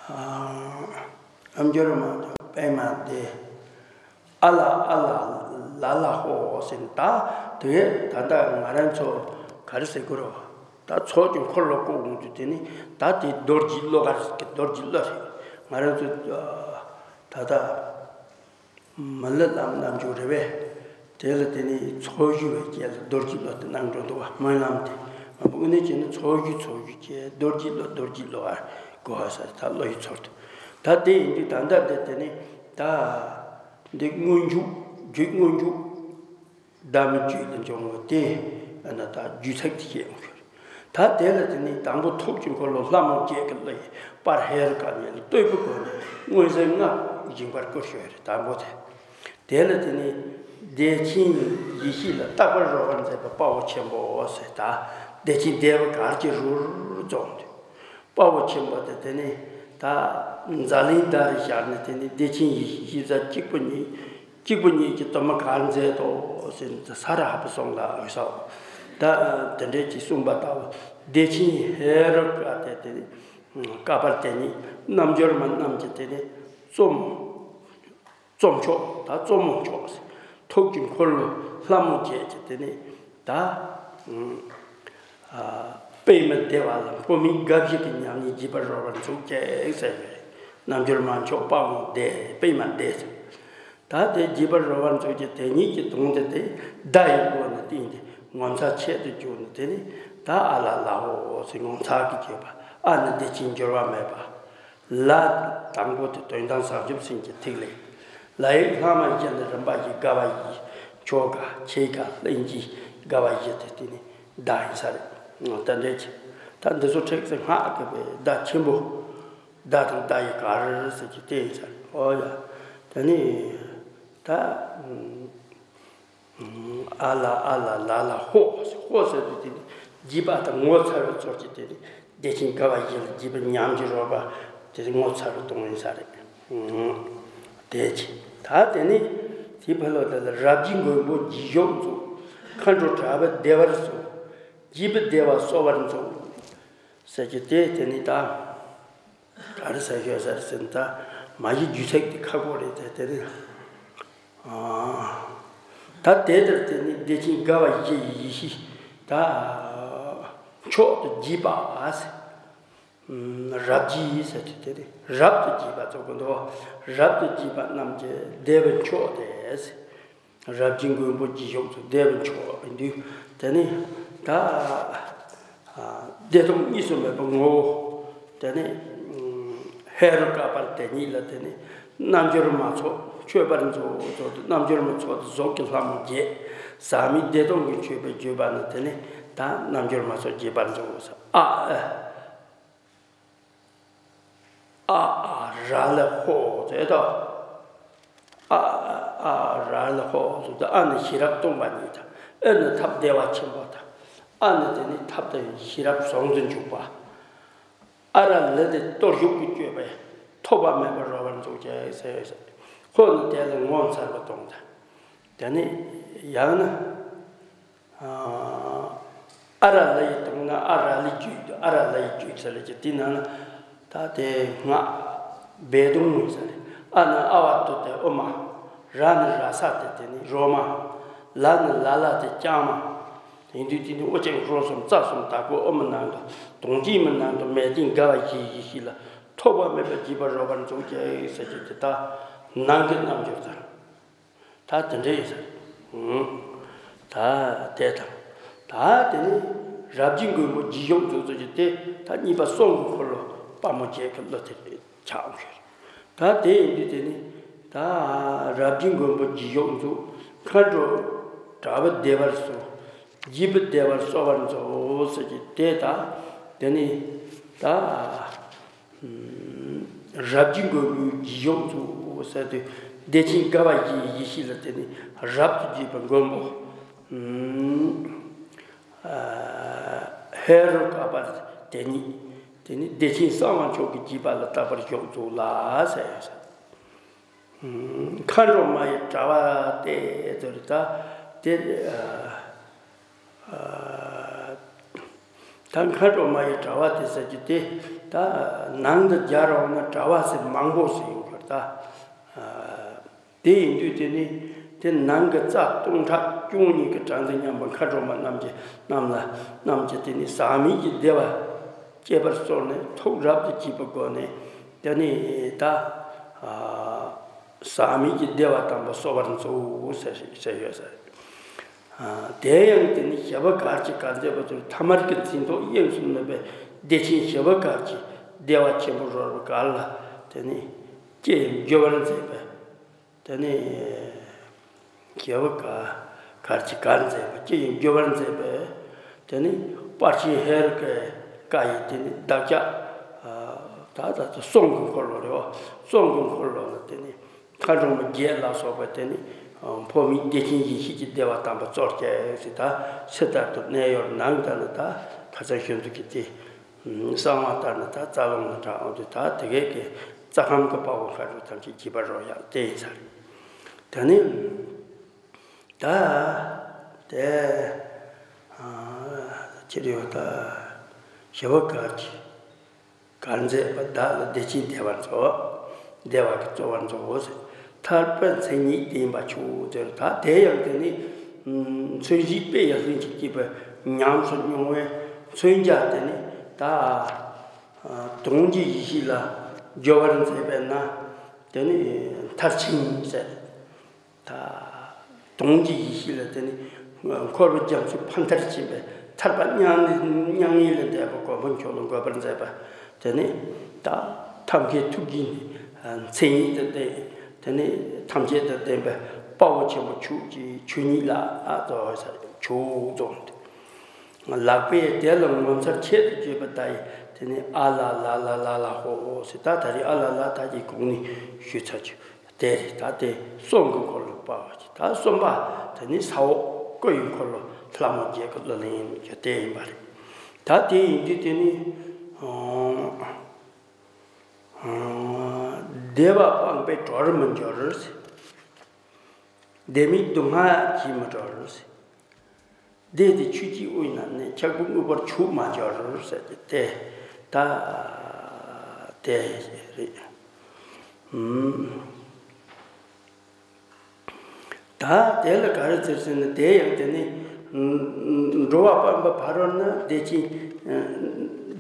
ཨ་རྣལ་འབྱོར་མ་མཆོག་པད་མ་བདེ། ཨ་ལ་ཨ་ལ་ལ་ལ་ཧོ་ཟེར་ནས། ད་དེ་ད་ལྟ་ང་རང་ཚོ་ག་རེ་ཟེར་དགོས་རེད་བ། ད་ཚོགས་ཀྱི་འཁོར་ལོ་བསྐོར་འོང་དུས་དེ་ནི་ད་དེ་རྡོ་རྗེ་གླུ་གར་གྱི་རྡོ་རྗེ་གླུ་རེད། ང་རང་ཚོ་ད་ལྟ་མི་ལ་ལམ་རྣམ་འགྱུར་རེད་པས། དེ་ལ་དེ་ནི་ཚོགས་ཞུགས་པའི་རྐྱེན་ལ་རྡོ་རྗེ་གླུ་དེ་གནང་འགྲོ་འདུག་བ། སྨོན་ལམ་དེ་མ་བུ་ནི་བྱས་ན་ཚོགས་ཞུགས་ཚོགས་ཞུགས་བྱས། རྡོ་རྗེ་གླུ་རྡོ་རྗེ་གླུ་བར་གོ་བ་ས་ད་གླུ་ཡི་ཚོར་དུ། ད་དེ་ཡིན་དུས་ད་ལྟ་འདི་དེ་ནི་ད་འདི་སྔོན་འཇུག་རྒྱུད་སྔོན་འཇུག་བདག་མེད་རྒྱུད་ལ་འབྱུང་བ་དེ་ཨ་ན་ད་རྒྱུད་ཚད་དེ་བཤད་ཡོང་གི་རེད། ད་དེ་ལ་དེ་ནི་དང་པོ་ཐུགས་ཀྱི་འཁོར་ལོ་ལྷ་མོ་བརྒྱད་ཀྱི་གླུ་ཡིས་པར་ཧེ་རུ་ཀ་ཉིད་ལ་བསྟོད་པའི་སྒོ་ནས་མངོན་ཟེར་ལྔ་བཞེངས་པར་བསྐུལ་ཞུས་རེད། དང་པོ་དེ། དེ་ལ་དེ་ནི་བདེ་ཆེན་ཡེ་ཤེས་ལ་རྟག་པར་རོལ་པར་མཛད་པ་དཔའ་བོ་ཆེན་པོ་ཟེར། ད་བདེ་ཆེན་བདེ་བའི་གར་གྱི་རོལ་རྫོགས་འདུག་དཔའ་བོ་ཆེན་པོ་དེ་དེ་ནི་ད་ཛཱ་ལན་དྷ་རི་ཤར་ནས་དེ་ནི་བདེ་ཆེན་ཡེ་ཤེས་ཤེས་བྱ་གཅིག་པུ་ཉིད། གཅིག་པུ་ཉིད་ཀྱི་དུ་མ་གར་མཛད་དོ་ཟེར་ནས་ས་ར་ཧ་པ་སོང་ལ་འོས་སོ། ད་དེ་འདྲས་ཀྱིས་གསུངས་པ་ལྟ་བུ། བདེ་ཆེན་ཧེ་རུ་ཀ་དེ་དེ་ནི་ཀ་པར་དེ་ཉིད་རྣལ་འབྱོར་མ་རྣམས་ཀྱི་དེ་ནི་རྩོམ། གཙོ་མཆོག་ད་གཙོ་མོ་མཆོག་ཟེར། ཐུགས་ཀྱི་འཁོར་ལོ་ལྷ་མོ་བརྒྱད་ཀྱི་དེ་ནས་ད་ཨ་པདྨ་བདེ་བ་ལ་འཕོ་མེད་དགའ་བཞི་གི་ཉམས་ཉིད་བགྱིས་པར་རོལ་པར་མཛོད་ཅིག་ཟེར་བས། རྣལ་འབྱོར་མ་མཆོག་དཔའ་མོ་བདེ་པདྨ་བདེ་ཟེར། ད་དེ་བགྱིས་པར་རོལ་པར་མཛོད་ཅིག་དེ་ཉིད་ཀྱི་དོན་དེ་དེ་བརྡ་ཡི་སྒོ་ནས་བསྟན་ཏེ་ངོ་མཚར་ཆེད་དུ་བརྗོད་ནས། དེ་ནི་ད་ཨ་ལ་ལ་ཧོ་ཟེར་ངོ་མཚར་གྱི་བརྗོད་པ། ཨ་ནི་བདེ་ཆེན་འགྱུར་བ་མེད་པ། ལ་དང་པོ་དེ་དོན་དམ་བྱང་ཆུབ་སེམས་ཀྱི་ཐིག་ལེ། ལ་ཡིག་ལྷག་མ་བཞི་ནི་རིམ་པ་བཞི། དགའ་བ་བཞི། མཆོག་དགའ། ཆེས་དགའ། ལྷུན་གྱིས་དགའ་བ་བཞི་དེ་དེ་ནི་བརྡ་ཡིན་ས་རེད། ད་འདྲས་ཀྱི་ད་འདི་ཚོ་ཁྲིགས་སེ་སྔགས་ཀྱི་བརྡ་ཆེན་པོ། བརྡ་དང་བརྡ་ཡི་གར་ཟེར་གྱི་དེ་ཡིན་ས་རེད། ཨོ་ཡ། དེ་ནི་ད། ཨ་ལ་ཨ་ལ་ལ་ལ་ཧོ། ཧོ་ཟེར་དུས་དེ་ནི་བགྱིས་པ་དང་ངོ་མཚར་བའི་ཚོར་གྱི་དེ་ནི་བདེ་ཆེན་དགའ་བ་བཞི་ལ་བགྱིས་པ་ཉམས་ཀྱི་རོལ་པ་དེ་ནི་ངོ་མཚར་བའི་གདངས་ཡིན་ས་རེད། དེ་ཅི་ད་དེ་ནི་དེ་ཕ་ལོ་དེ་ལ་རབ་བརྗིད་མགོན་པོ་བརྗིད་གཞུང་མཛོད། མཁའ་འགྲོ་གྲགས་པ་བདེ་བར་གསོལ། བགྱིས་པ་བདེ་བ་གསོལ་བར་མཛོད། ཟེར་གྱི་དེ་དེ་ནི་ད། ག་རེ་ཟེར་ཤོད་ཟེར་ཟེར་ན། ད་མ་གཞི་རྒྱུ་ཚེགས་དེ་ཁག་པོ་རེད་དེ་དེ་རེད། ཨ། ད་དེ་ལྟར་དེ་ནི་བདེ་ཆེན་དགའ་བ་བཞི་ཡི་ཡེ་ཤེས་ད་མཆོག་ཏུ་བརྗིད་པ། རབ་བརྗིད་ཟེར་དེ་དེ་རེད། རབ་ཏུ་བརྗིད་པ་ཚོ་ཀུན་ཏུ་རབ་ཏུ་བརྗིད་པ་རྣམས་ཀྱི་བདེ་བའི་མཆོག་སྟེ། རབ་བརྗིད་མགོན་པོ་བརྗིད་གཞུང་མཛོད། བདེ་བའི་མཆོག་ཡིན་དུས་དེ་ནི་ད་བདེ་སྟོང་གཉིས་སུ་མེད་པའི་ངོ་བོ། དེ་ནི་ཧེ་རུ་ཀ་པར་དེ་ཉིད་ལ་དེ་ནི་རྣལ་འབྱོར་མ་ཚོགས་མཆོད་པར་མཛོད་མཛོད་དེ། རྣལ་འབྱོར་མ་ཚོགས་དེ་ཟོག་གི་ལྷ་མོ་བརྒྱད། ཟག་མེད་བདེ་སྟོང་གི་མཆོད་པའི་བརྗོད་པ་ནི་དེ་ནི་ད་རྣལ་འབྱོར་མ་ཚོགས་བརྗིད་པར་མཛོད་ཟེར། ཨ་ཨ། ཨ་ཨ་ར་ལ་ཧོ་ཟེར་དོ། ཨ་ཨ་ཨ་ར་ལ་ཧོ་ཟེར་དོ། ཨ་ནི་ཤེས་རབ་སྟོང་པ་ཉིད་དང་། ཨེ་ནི་ཐབས་བདེ་བ་ཆེན་པོ་དང་། ཨ་ནི་དེ་ནི་ཐབས་དང་ཤེས་རབ་ཟུང་དུ་འཇུག་པ། ཨ་ར་ལ་དེ་སྟོར་བཞུགས་ཀྱི་སྤྱོད་པས་ཐོགས་པ་མེད་པར་རོལ་པར་མཛོད་ཅིག་ཟེར། ཁོ་ནི་དེ་ལ་ངོ་མཚར་བ་གཏོང་དང་། དེ་ནི་ཡང་ན། ཨ་ར་ལ་ཡི་དང་ན་ཨ་ར་ལི་རྒྱུད། ཨ་ར་ལ་ཡི་རྒྱུད་ཟེར་གྱི་དེ་ནང་ན་ད་དེ་སྔགས་སྦས་དོན་ཡིན་ས་རེད། ཨ་ན་ཨ་བ་ཏུ་སྟེ་ཨུ་མ། ར་ནི་ར་ས་སྟེ་དེ་ནི་རོ་མ། ལ་ནི་ལ་ལ་སྟེ་ལྕང་མ། ཡིན་དུས་དེ་ནི་དབུ་རྐྱང་རོ་གསུམ་རྩ་གསུམ་དྭགས་པོ་ཨུ་མ་ནང་དུ་དོང་ཅིག་མི་ནང་དུ་མལ་སྟེང་དགའ་བ་བཞིའི་ཡེ་ཤེས་ལ་ཐོགས་པ་མེད་པར་བརྗིད་པར་རོལ་པར་མཛོད་ཅིག་ཟེར་གྱི་དེ་ད་ནང་གི་རྣལ་འབྱོར་དང་། ད་དེ་འདྲ་ཡིན་ས་རེད། ད་དེ་དང་། ད་དེ་ནི་རབ་བརྗིད་མགོན་པོ་བརྗིད་གཞུང་མཛོད་ཚོ་གི་དེ་ད་གཉིས་པ་གསུང་གི་འཁོར་ལོ་དཔའ་མོ་བརྒྱད་ཀྱི་བློ་དེ་ཆགས་འོང་ཤེར། ད་དེ་ཡིན་དུས་དེ་ནི་ད་རབ་བརྗིད་མགོན་པོ་བརྗིད་གཞུང་མཛོད། མཁའ་འགྲོ་གྲགས་པ་བདེ་བར་གསོལ། བགྱིས་པ་བདེ་བར་གསོལ་བར་མཛོད་ཟེར་གྱི་དེ་ད་དེ་ནི་ད། རབ་བརྗིད་མགོན་པོའི་བརྗིད་གཞུང་མཛོད་ཟེར་དུས་བདེ་ཆེན་དགའ་བ་བཞིའི་ཡེ་ཤེས་ལ་དེ་ནི་རབ་ཏུ་བརྗིད་པ་མགོན་པོ། ཧེ་རུ་ཀ་པ་དེ་ཉིད་དེ་ནི་བདེ་ཆེན་གསང་བ་མཆོག་གི་བརྗིད་པ་ལ་རྟག་པར་བཞུགས་མཛོད་ལ་ཟེར་ཡོད་ས། མཁའ་འགྲོ་མ་ཡི་དྲ་བ་སྟེ་ཟེར་ད་དེ། ད་མཁའ་འགྲོ་མ་ཡི་དྲ་བ་དེ་ཟེར་གྱི་དེ་ད་ནང་དུ་སྦྱར་འོང་ན་དྲ་བ་ཟེར་མང་པོ་ཟེར་ཡོང་གི་རེད་ད། དེ་ཡིན་དུས་དེ་ནི་དེ་ནང་གི་རྩ་སྟོང་ཕྲག་བཅུ་གཉིས་ཀྱི་གྲངས་དང་མཉམ་པ་མཁའ་འགྲོ་མ་རྣམས་ཀྱི་རྣམས་ལ་རྣམས་ཀྱི་དེ་ནི་ཟག་མེད་ཀྱི་བདེ་བ་སྐྱེད་པར་གསོལ་ནས་ཐུགས་རབ་ཏུ་བརྗིད་པའི་སྒོ་ནས་དེ་ནི་ད། ཟག་མེད་ཀྱི་བདེ་བ་དམ་པ་གསོལ་བར་མཛོད་ཟེར་ཟེར་ཡོད་ཟེར། དེ་ཡང་དེ་ནི་ཞི་བ་གར་གྱི་གར་མཛད་པ་ཚོར་ཐ་མལ་གྱི་འཛིན་རྟོག་དབྱིངས་སུ་ནུབ་པའི་བདེ་ཆེན་ཞི་བ་གར་གྱི་བདེ་བ་ཆེན་པོ་རོལ་པའི་གར་ལ་དེ་ནི་ཅི་ཡང་འགྱུར་བར་མཛད་པས། དེ་ནི་ཞི་བ་གར་གྱི་གར་མཛད་པ་ཅི་ཡང་འགྱུར་བར་མཛད་པས། དེ་ནི་དཔལ་ཆེན་ཧེ་རུ་ཀའི་བཀའ་ཡི་དེ་ནི་བདག་ཅག་ད་ལྟ་གསུང་གི་འཁོར་ལོ་རེད་བ། གསུང་གི་འཁོར་ལོ་ལ་དེ་ནི། མཁའ་འགྲོ་མ་བརྒྱད་ལ་སོགས་པ་དེ་ནི་འཕོ་མེད་བདེ་ཆེན་ཡེ་ཤེས་ཀྱི་བདེ་བ་དམ་པ་སྩོལ་ཅེས་ཟེར་ད་ཕྱི་ལྟར་དུ་གནས་ཡོད་ནང་ལྟར་ན་ད་ཁ་སང་གཞོན་དུ་གི་དེ་གསང་བ་ལྟར་ན་ད་རྩ་རླུང་ལ་གྲགས་འོང་དུས་ད་དེ་གས་ཀྱི་རྩ་ཁམས་ཀྱི་དཔའ་བོ་མཁའ་འགྲོ་ཐམས་ཅད་བརྗིད་པར་རོལ་ཡག་དེ་ཡིན་ས་རེད། དེ་ནི་ད་དེ་ཕྱིར་ཡོད་ད་ཞི་བ་གར་གྱི། གར་མཛད་པ་བདག་ལ་བདེ་ཆེན་བདེ་བར་མཛོད། བདེ་བ་གི་སྩོལ་བར་མཛོད་ཟེར། ཐར་པ་མཚན་ཉིད་ལྡན་པ་མཆོག་ཟེར། ད་དེ་ཡང་དེ་ནི་མཚོན་བྱེད་དཔེ་ཡང་ལྷུན་གྱིས་གྲུབ་པའི་ཉམས་སུ་མྱོང་བའི་མཚོན་བྱ་དེ་ནི་ད་དོན་གྱི་ཡེ་ཤེས་ལ་སྦྱོར་བར་མཛད་པས་ན་དེ་ནི་མཐར་ཕྱིན་ཟེར། ད་དོན་གྱི་ཡེ་ཤེས་ལ་དེ་ནི་འཁོར་བའི་རྒྱ་མཚོའི་ཕ་མཐར་ཕྱིན་པའི་ཐར་པ་མྱ་ངན་མྱ་ངན་ལས་འདས་པ་གོ་འཕང་མཆོག་ལ་འགོད་པར་མཛད་པ། དེ་ནི་ད་ཐབས་མཁས་ཐུགས་རྗེ་ནི་མཚན་ཉིད་དུ་བསྟན། དེ་ནི་ཐམས་ཅད་དང་ལྡན་པའི་དཔའ་བོ་ཆེན་པོ་མཆོག་གི་ཆོས་ཉིད་ལ་ཨ་ཙོ་མཆོག་རྫོགས་ཏེ། ལག་པས་དེ་ལ་ངོ་མཚར་ཆེད་དུ་བརྗོད་པ་ལྟ་ཡི། དེ་ནི་ཨ་ལ་ལ་ལ་ལ་ལ་ཧོ་ཧོ་ཟེར། ད་ད་རེས་ཨ་ལ་ལ་ད་ཀྱི་གོང་ནས་ཞུས་ཚར་ཆོག་དེ་རེད། ད་དེ་གསུམ་གྱི་འཁོར་ལོ་དཔའ་བོ་ཆེ། ད་གསུམ་པ་དེ་ནི་ས་འོག་ཀུན་གྱི་འཁོར་ལོ་ལྷ་མོ་བརྒྱད་ཀྱི་གླུ་ལེན་གྱི་དེ་ཡིན་པ་རེད། ད་དེ་ཡིན་དུས་དེ་ནི་ཨང་ཨང་བདེ་བ་སྤངས་པས་གྲོལ་མི་འགྱུར། བདེན་མེད་སྡུག་བསྔལ་གྱིས་མི་གྲོལ། བདེ་སྟེ་ཆོས་ཀྱི་དབུས་ན་གནས། འཆག་པའི་དངོས་པོར་མཆོག་མ་གྱུར་ཟེར་གྱི་དེ་ད་དེ་རེད། ཨུམ། ད་དེ་ལ་ག་རེ་ཟེར་ཟེར་ན་དེ་ཡང་དེ་ནི་འགྲོ་བ་སྤངས་པའི་ཕ་རོལ་ན་བདེ་ཆེན་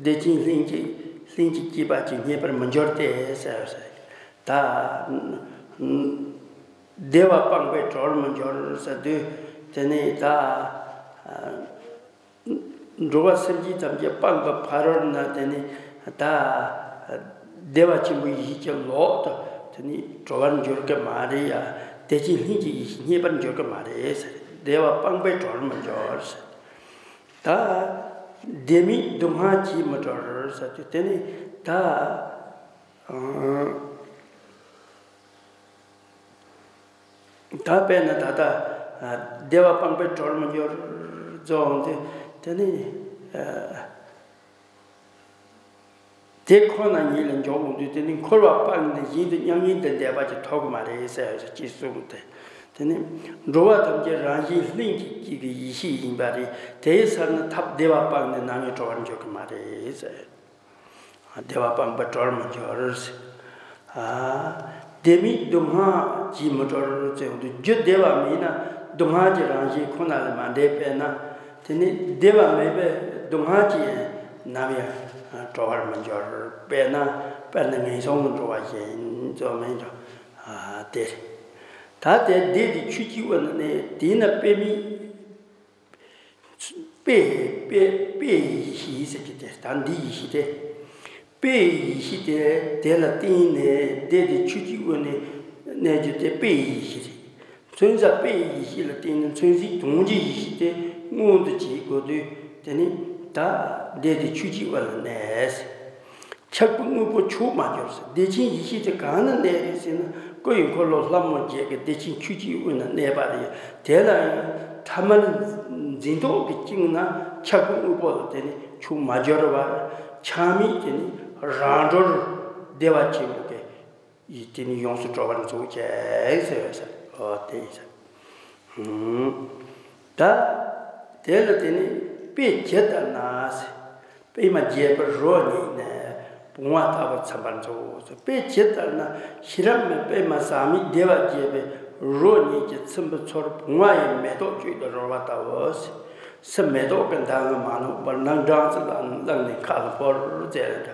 བདེ་ཆེན་ལྷུན་གྱིས་ལྷུན་གྱིས་སྐྱེས་པ་ཅིག་རྙེད་པར་མི་འགྱུར་ཏེ་ཟེར་ཟེར། ད་བདེ་བ་སྤངས་པས་གྲོལ་མི་འགྱུར་ཟེར་དུས་དེ་ནི་ད་འགྲོ་བ་སེམས་ཅན་ཐམས་ཅད་སྤངས་པའི་ཕ་རོལ་ན་དེ་ནི་ད་བདེ་བ་ཆེན་པོའི་ཡེ་ཤེས་ཀྱི་ལོག་ཏུ་དེ་ནི་གྲོལ་བར་འགྱུར་གི་མ་རེད་ཡ། བདེ་ཆེན་ལྷུན་གྱིས་ཡེ་ཤེས་རྙེད་པར་འགྱུར་གི་མ་རེད་ཟེར། བདེ་བ་སྤངས་པས་གྲོལ་མི་འགྱུར་ཟེར། ད་བདེན་མེད་སྡུག་བསྔལ་གྱིས་མི་གྲོལ་ཟེར་དུས་དེ་ནི་ད། ད་དཔེར་ན་ད་ལྟ་བདེ་བ་སྤངས་པས་གྲོལ་མི་འགྱུར་རྫོགས་འདི་དེ་ནི་དེ་ཁོ་ན་ཉིད་ལ་འཇོག་འོང་དུས་དེ་ནི་འཁོར་བ་སྤངས་ནས་གཞན་དུ་མྱ་ངན་དུ་འདས་པ་ཅིག་ཐོབ་ཀྱི་མ་རེད་ཟེར་ཅེས་གསུངས་ཏེ། དེ་ནི་འགྲོ་བ་ཐམས་ཅད་རང་བཞིན་ལྷུན་གྱིས་སྐྱེས་པའི་ཡེ་ཤེས་ཡིན་པ་རེད། དེའི་སར་ནི་ཐབས་བདེ་བ་སྤངས་ནས་ནམ་ཡང་གྲོལ་བར་འགྱུར་གྱི་མ་རེད་ཟེར། བདེ་བ་སྤངས་པས་གྲོལ་མི་འགྱུར། བདེན་མེད་སྡུག་བསྔལ་གྱིས་མི་གྲོལ་ཟེར་བ་དེ་རྒྱུ་བདེ་བ་མེད་ན་སྡུག་བསྔལ་གྱི་རང་བཞིན་ཁོ་ན་ལས་མ་འདས་པས་ན། དེ་ནི་བདེ་བ་མེད་པས་སྡུག་བསྔལ་གྱིས་ནམ་ཡང་གྲོལ་བར་མི་འགྱུར། དཔེར་ན་དཔེར་ན་ངན་སོང་དུ་འགྲོ་བ་བཞིན་གཙོ་མིན་འགྲོ། དེ་ད་དེ་བདེ་སྟེ་ཆོས་ཀྱི་དབུས་ན་གནས། དེས་ན་དཔེ་མེད། དཔེ་དཔེ་དཔེ་ཡི་ཡེ་ཤེས་ཟེར་གྱི་དེ་ད་འདི་ཡེ་ཤེས་དེ། དཔེ་ཡི་ཡེ་ཤེས་དེ་དེ་ལ་བརྟེན་ནས་བདེ་སྟེ་ཆོས་ཀྱི་དབུས་ནས་གནས་རྒྱུ་དེ་དཔེ་ཡི་ཡེ་ཤེས་རེད། མཚོན་བྱ་དཔེ་ཡི་ཡེ་ཤེས་ལ་བརྟེན་ནས་མཚོན་བྱེད་དོན་གྱི་ཡེ་ཤེས་དེ་མངོན་དུ་བྱེད་དགོས་དུས་དེ་ནི་ད་བདེ་སྟེ་ཆོས་ཀྱི་དབུས་ལ་གནས། འཆག་པའི་དངོས་པོ་མཆོག་མ་གྱུར་ཟེར། བདེ་ཆེན་ཡེ་ཤེས་དེ་གང་ན་གནས་རེད་ཟེར་ན་ཀུན་གྱི་འཁོར་ལོ་ལྷ་མོ་བརྒྱད་ཀྱི་བདེ་ཆེན་ཆོས་ཀྱི་དབུས་ན་གནས་པ་རེད། དེ་ལ་ཡང་ཐ་མར་འཛིན་རྟོག་གིས་བཅིངས་ན་འཆག་པའི་དངོས་པོ་ལ་དེ་ནི་མཆོག་མ་གྱུར་བར་ཆགས་མེད་དེ་ནི་རང་གྲོལ་བདེ་བ་ཆེན་པོ་གི་ཡིད་དེ་ནི་ཡོངས་སུ་གྲོལ་བར་མཛོད་ཅིག་ཟེར་བས་ཟེར། ཨོ་དེ་ཡིན་ཟེར། ད་དེ་ལ་དེ་ནི་དཔེ་ཇི་ལྟར་ན་ཟེར། པདྨ་རྒྱས་པར་རོ་བརྙེས་ནས་བུང་བ་ལྟ་བུར་ཚིམ་པར་མཛོད། དཔེ་ཇི་ལྟར་ན་ཤེས་རབ་མའི་པདྨ་ཟག་མེད་བདེ་བ་རྒྱས་པའི་རོ་བརྙེས་ཀྱི་ཚིམ་པའི་ཚུལ་བུང་བ་ཡི་མེ་ཏོག་བཅུད་དུ་རོལ་བ་ལྟ་བུ། སུ་མེ་ཏོག་གི་མདངས་ལ་མ་གནོད་པར་ནམ་སྦྲང་རྩི་བླངས་ནས་མཁའ་ལ་སྤོར་ཟེར།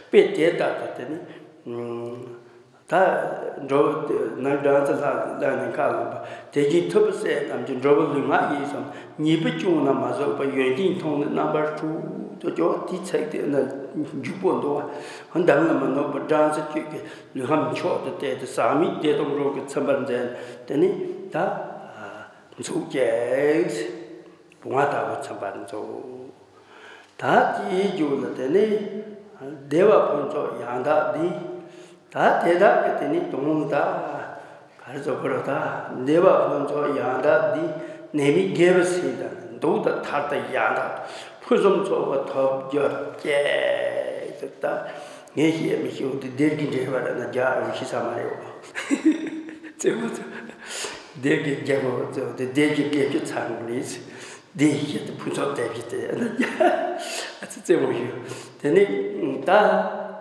དཔེ་དེ་ལྟར་དུ་དེ་ནི། ད་འགྲོ་བ་ནམ་སྦྲང་རྩི་བླངས་ནས་མཁའ་ལ་སྤོར། དེ་བཞིན་ཐུབ་པའི་སྲས་རྣམས་ཀྱིས་འགྲོ་བའི་ལུས་ངག་ཡིད་གསུམ་ཉེས་པའི་གཅུང་རྣམས་མ་བཟོད་པར་ཡོན་ཏན་མཐོང་ནས་རྣམ་པར་འཁྲུལ་དུ་གྱུར། དེའི་ཚིག་དེ་ན་འཇུག་པོ་འདུག་བ། འདམ་ལ་མ་ནུབ་པར་སྦྲང་རྩི་བཅུད་ཀྱིས་ལུས་ཁམས་མཆོག་ཏུ་བཏུད་དེ་ཟག་མེད་བདེ་སྟོང་རོ་གིས་ཚིམ་པར་མཛད། དེ་ནི་ད་མཛོད་ཅིག་བུང་བ་ལྟ་བུར་ཚིམ་པར་མཛོད། ད་དེའི་རྒྱུད་ལ་དེ་ནི་བདེ་བ་ཕུན་ཚོགས་ཡང་དག་འདི། ད་དེ་དག་གི་དེ་ནི་དོན་ད་ག་རེ་ཟེར་དགོས་རེད། ད་བདེ་བ་ཕུན་ཚོགས་ཡང་དག་འདི། ནད་མེད་རྒས་པའི་ཚེ་དང་མདོག་དང་མཐར་ཐུག་ཡང་དག་ཕུན་སུམ་ཚོགས་པ་ཐོབ་གྱུར་ཅིག་ད་ངས་བཤད་མི་ཤེས་འོ་དེ་སྡེ་དགེ་འགྲེལ་པ་ར་ན་རྒྱ་རུ་ཤི་ས་མ་རེད་འོ། རྩེ་མོ་ཚོ། སྡེ་དགེ་རྒྱལ་པོ་ཚོ་དེ་སྡེ་དགེ་སྐད་ཆ་ཚང་རེད། དེ་ཡི་ཤེས་དེ་ཕུན་ཚོགས་དེ་བཞི་དེ་ཨ་ཙི་རྩེ་མོ་ཞུ། དེ་ནི་ད་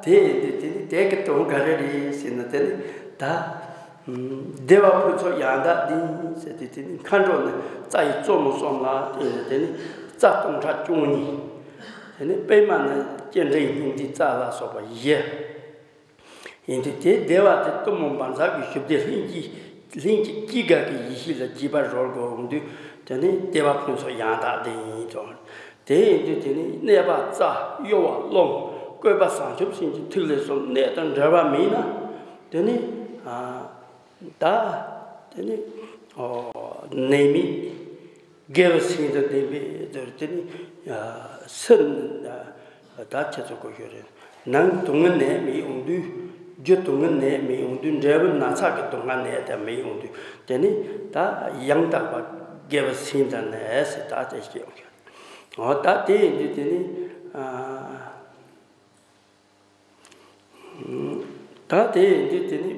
དེ་དེ་དེ་ནི་དེ་གི་དོན་ག་རེ་རེད་ཟེར་ན་དེ་ནི་ད་ བདེ་བ་ཕུན་ཚོགས་ཡང་དག་ལྡན་ཟེར་ཏེ། དེ་ནི་མཁའ་འགྲོ་ནི་རྩ་ཡི་གཙོ་མོ་གསུམ་ལ་བརྟེན་ནས། དེ་ནི་རྩ་སྟོང་ཕྲག་བཅུ་གཉིས། དེ་ནི་པདྨ་ནི་སྤྱན་འདྲེན་སྙིང་ཐིག་རྩ་ལ་སོགས་པ་བཞི། ཡིན་དུས་དེ་བདེ་བ་དེ་གཏུམ་མོ་འབར་འཛག་གི་ཞུ་བདེ་ལྷན་ཅིག་ལྷན་ཅིག་སྐྱེས་དགའ་གི་ཡེ་ཤེས་ལ་རྒྱས་པར་རོལ་དགོས་འོང་དུས། དེ་ནི་བདེ་བ་ཕུན་ཚོགས་ཡང་དག་ལྡན་ཡིན་ཀྱང་། དེ་ཡིན་དུས་དེ་ནི་གནས་པ་རྩ། གཡོ་བ་རླུང་། བཀོད་པ་བྱང་ཆུབ་སེམས་ཀྱི་ཐིག་ལེ་གསུམ་གནད་དང་འབྲེལ་བ་མེད་ན། དེ་ནི་ཨ་ད་དེ་ནི་ཨོ་ནད་མེད་དགེ་བའི་སེམས་དང་ལྡན་པའི་ཟེར། དེ་ནི་ཨ་སེམས་ཨ་ད་ཁྱེད་ཚོ་གོ་ཤོད་རེད། ནང་སྡུག་བསྔལ་ནད་མེད་ཡོང་དུས། རྒྱུ་སྡུག་བསྔལ་ནད་མེད་ཡོང་དུས། འབྲས་བུ་ན་ཚ་གི་སྡུག་བསྔལ་ནད་དེ་མེད་ཡོང་དུས། དེ་ནི་ད་ཡང་དག་པ་དགེ་བའི་སེམས་དང་ནི་ཟེར། ད་དེ་སྐྱེ་ཡོང་ཤོད། འོ་ད་དེ་ཡིན་དུས་དེ་ནི་ཨ། ད་དེ་ཡིན་དུས་དེ་ནི།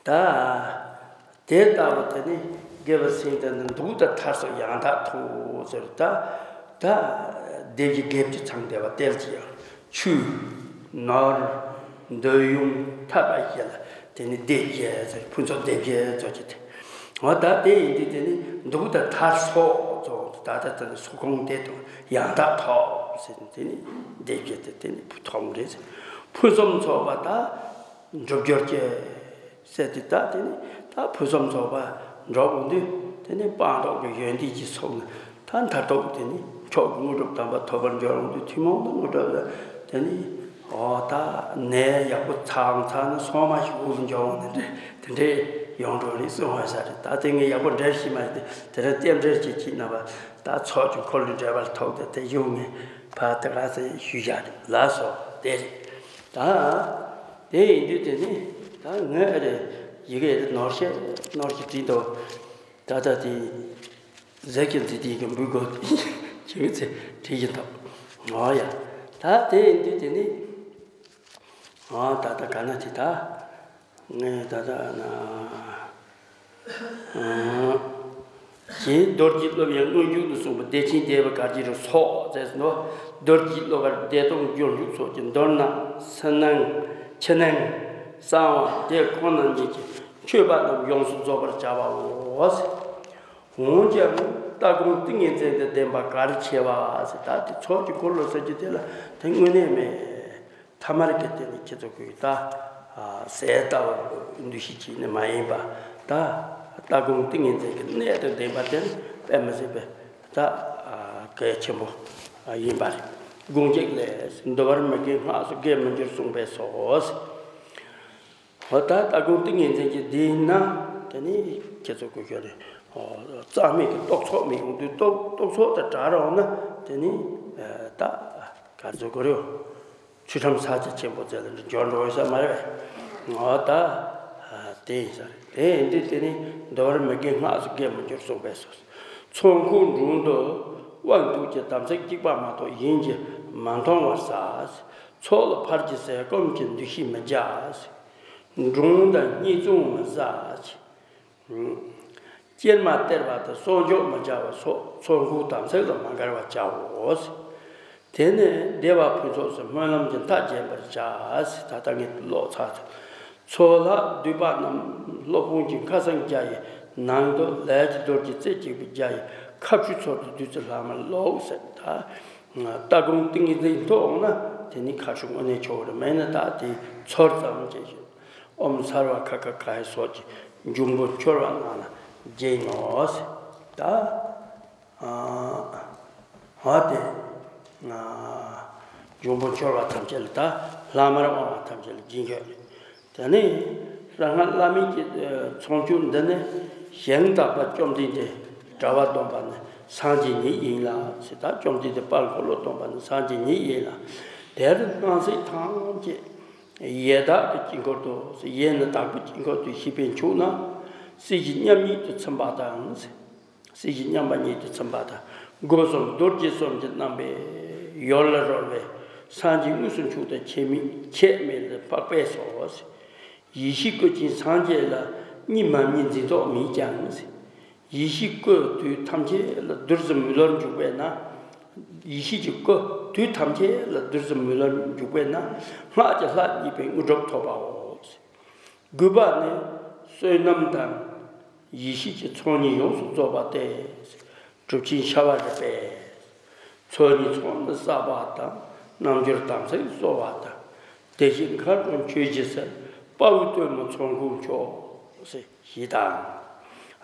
ད་དེ་ལྟ་བུ་དེ་ནི་དགེ་བའི་སེམས་དེ་ནི་འདུག་དང་མཐར་སོན་ཡང་དག་མཐོང་ཟེར། ད་ད་སྡེ་བཞི་དགེ་བཅུ་ཚང་བདེ་བ་སྟེར་གྱི་ཡང་ཆོས་ནོར་འདོད་ཡོན་ཐར་པ་བཞི་ལ་དེ་ནི་སྡེ་བཞི་ཟེར། ཕུན་ཚོགས་སྡེ་བཞི་ཟེར་གྱི་དེ། འོ་ད་དེ་ཡིན་དུས་དེ་ནི་འདུག་དང་མཐར་སོན་ཚོ། ད་ལྟ་དེ་ནི་སོ་ཁོངས་དེ་དང་ཡང་དག་ཐོབ་ཟེར། དེ་ནི་སྡེ་བརྒྱད་དེ་དེ་ནི་ཐོབ་རེད་ཟེར། ཕུན་སུམ་ཚོགས་པ་དང་འགྲུབ་གྱུར་ཅིག་ཟེར་ཏེ། ད་དེ་ནི་ད་ཕུན་སུམ་ཚོགས་པ་འགྲོ་འོང་དུས་དེ་ནི་སྤངས་རྟོགས་ཀྱི་ཡོན་ཏན་གྱི་ཚོགས་ནི། ད་མཐར་ཐུག་དེ་ནི་མཆོག་གི་དངོས་གྲུབ་དམ་པ་ཐོབ་པར་འགྱུར་འོང་དུས། ཐུན་མོང་དུ་དངོས་གྲུབ་ལ་དེ་ནི་འོ་ད་ནད་ཡག་པོ་ཚང་ཚང་ནི་སོང་མ་ཞིག་འོག་ལ་འགྱོ་འོང་ནི་འདྲ་དེ་འདྲས་ཡོང་འགྲོ་རེད་གསུང་བ་ཤ་རེད། ད་དེ་ངས་ཡག་པོ་འགྲེལ་ཤེས་མ་རེད་དེ། དེ་རིང་རྟེན་འབྲེལ་གྱི་ཁྱིམ་ན་བ་ད་ཚོགས་ཀྱི་འཁོར་ལོའི་འགྲེལ་པ་ལ་ཐུག་སྟེ། དེ་གཞུང་ངས་ཕར་དེ་ག་ཚོད་ཞུས་བཞག་རེད། ལགས་སོ། དེ་རེད། ད་དེ་ཡིན་དུས་དེ་ནི་ད་ངས་ཨ་རེ་ཡི་གེ་རེ་ནོར་བཤད་ནོར་ཞིག་བྲིས་འདུག་ད་ལྟ་དེ་ཟས་ཀྱི་འཛིན་དེ་གི་འབུལ་དགོས་ཀྱི་ཚེ་བྲིས་ཀྱི་འདུག་འོ་ཡ། ད་དེ་ཡིན་དུས་དེ་ནི་འོ་ད་ལྟ་ག་ན་དེ་ད་ངས་ད་ལྟ་ན་ཨ་ཀྱེ། རྡོ་རྗེ་སློབ་དཔོན་སྔོན་འཇུག་ཏུ་གསུངས་པའི་བདེ་ཆེན་སྡེ་པའི་གར་གྱི་རིགས་སོགས་ཟེར་ནོ། རྡོ་རྗེ་སློབ་པར་བདེ་སྟོང་སྦྱོར་འཇུག་སོགས་ཀྱི་མདོར་ན་ཕྱི་ནང་ཕྱི་ནང་གསང་བ་དེ་ཁོ་ན་ཉིད་ཀྱིས་མཆོད་པ་རྣམས་ཡོངས་སུ་རྫོགས་པར་བྱ་བའོ། འོན་ཀྱང་ལྟ་སྒོམ་ཏིང་ངེ་འཛིན་དང་ལྡན་པ་གལ་ཆེ་བ་ཟེར། ད་དེ་ཚོགས་ཀྱི་འཁོར་ལོ་ཟེར་རྒྱུ་དེ་ལ་དེ་དངོས་གནས་མེད། ཐ་མར་གྱི་དེ་ནི་ཁྱེད་ཚོ་གིས་ད་ཟས་ལྟ་བུ་འདུ་ཤེས་ཀྱིས་ནི་མ་ཡིན་པ། ད་ལྟ་སྒོམ་ཏིང་ངེ་འཛིན་གྱི་གནད་དང་ལྡན་པ་དེ་ནི་དཔེ་མི་སྲིད་པའི་ད་གལ་ཆེན་པོ་ཡིན་པ་རེད། དགོངས་གཅིག་ལས། འདུལ་བར་མི་དགེ་སྔགས་སུ་དགེ་མི་འགྱུར་གསུངས་པས་སོ། འོ་ད་ལྟ་སྒོམ་ཏིང་ངེ་འཛིན་གྱི་དེ་ཡིན་ན་དེ་ནི་ཁྱེད་ཚོ་གིས་ཤོད་རེད། རྩ་མེད་ཀྱི་རྟོག་ཚོགས་མི་ཡོང་དུས། རྟོག་རྟོག་ཚོགས་དང་བྲལ་རོགས་ན་དེ་ནི་ད་ག་ཚོད་གོ་རེད། ཚུལ་ཁྲིམས་ས་ཆ་ཆེན་པོ་ཚད་ལ་འགྱུར་འགྲོ་ཡོད་ས་མ་རེད། འོ་ད་དེ་ཡིན་ས་རེད། དེ་ཡིན་དུས་དེ་ནི་འདུལ་བར་མི་དགེ་སྔགས་སུ་དགེ་མི་འགྱུར་གསུངས་པས་སོ། ཚོགས་འཁོར་དྲུང་དུ་དབང་བསྡུ་གྱིས། དམ་ཚིག་གཅིག་པ་མ་གཏོགས་གཞན་གྱིས་མ་མཐོང་བར་བྱ། ཚོགས་ལ་ཕར་གྱི་ཟས་སྐོམ་གྱི་འདུ་ཤེས་མི་བྱ། སྒྲུང་དང་བརྙས་བརྫུན་མི་བྱ། སྐྱེལ་མ་སྟེར་བ་དང་གསོག་འཇོག་མི་བྱ་བ་སོགས་ཚོགས་འཁོར་དམ་ཚིག་ལ་མ་འགལ་བར་བྱའོ། དེ་ནས་བདེ་བ་ཕུན་ཚོགས་སུ་སྨོན་ལམ་གྱི་མཐའ་རྒྱན་པར་བྱ། ད་ལྟ་ངས་ཀློག་ཚར་ཚར། ཚོགས་ལ་འདུས་པ་རྣམས་སློབ་དཔོན་གྱི་མཁའ་སེང་བརྒྱ་ཡི་ནང་དུ་ལས་ཀྱི་རྡོ་རྗེ་རྩེ་གཅིག་པའི་བརྒྱ་ཡི་ཁ་ཆུ་ཚོར་དུ་བདུད་རྩི་ལྷག་མ་བླུགས་ཟེར། ད་ལྟ་སྒོམ་ཏིང་ངེ་འཛིན་མཐོ་འོང་ན་དེ་ནི་ཁ་ཆུ་དངོས་གནས་ཆོག་རེད། མེད་ན་ད་དེ་ཚོར་ཙམ་བྱས་ཤིང་། ཨོཾ་སརྦ་ཁ་ཁ་ཁ་ཧེ་སོགས་ཀྱི་འབྱུང་པོ་འཆོལ་བ་རྣམས་ལ་སྦྱིན་ནོ། ད་ཨ་དེ་འབྱུང་པོ་འཆོལ་བ་ཐམས་ཅད་ལ། ད་ལྷག་མར་དབང་བ་ཐམས་ཅད་ལ་སྦྱིན་དགོས། དེ་ནས་རང་སྔགས་བླ་མེད་ཀྱི་ཚོགས་མཆོད་འདི་ནི་ཞིང་དག་པ་བཅོམ་ལྡན་འདས་གྲྭ་པ་སྡོམ་པ་ནི་སངས་རྒྱས་ཉིད་ཡིན་ལ་ཟེར། ད་བཅོམ་ལྡན་འདས་དཔལ་འཁོར་ལོ་སྡོམ་པ་ནི་སངས་རྒྱས་ཉིད་ཡིན་ལ། དེར་སྣང་སྲིད་ཐམས་ཅད་ཡེ་དག་པའི་དཀྱིལ་འཁོར་དུ། ཡེ་ནི་དག་པའི་དཀྱིལ་འཁོར་དུ་ཤེས་པས་ཕྱུག་ན། སྲིད་ཞི་མཉམ་ཉིད་དུ་ཚིམ་པ་དང་། སྲིད་ཞི་མཉམ་པ་ཉིད་དུ་ཚིམ་པ་དང་། སྒོ་གསུམ་རྡོ་རྗེ་གསུམ་གྱི་རྣམ་པས་ཡོལ་ལ་རོལ་བའི་སངས་རྒྱས་དངོས་སུ་ཕྱུག་དང་ཁྱད་མེད་ཁྱད་མེད་ལ་འཕགས་པས་སོ། ཡེ་ཤེས་སྐུ་ཅན་སངས་རྒྱས་ལ་གཉིས་མ་གཉིས་འཛིན་རྟོག་མེད་ཀྱང་། ཡེ་ཤེས་སྐུ་དུས་ཐམས་ཅད་ལ་བདུད་རྩི་མི་ལོར་འཇུག་པས་ན། ཡེ་ཤེས་ཀྱི་སྐུ་དུས་ཐམས་ཅད་ལ་བདུད་རྩི་མི་ལོར་འཇུག་པས་ན། སྔགས་ཀྱི་ལྷ་མཉེས་པའི་དངོས་གྲུབ་ཐོབ་པའོ། དགོས་པ་ནི་ བསོད་ནམས་དང་། ཡེ་ཤེས་ཀྱི་ཚོགས་གཉིས་ཡོངས་སུ་རྫོགས་པ་སྟེ། གྲུབ་ཆེན་ཤ་བ་རི་པས། ཚོགས་གཉིས་ཚོགས་ནི་བསགས་པ་དང་། རྣལ་འབྱོར་དམ་ཚིག་གསོ་བ་དང་། དེ་བཞིན་མཁའ་འགྲོ་མཆོད་བྱེད་ཟེར། དཔའ་བོའི་སྟོན་མོ་ཚོགས་འཁོར་མཆོག་ཟེར་ཞེས་དང་།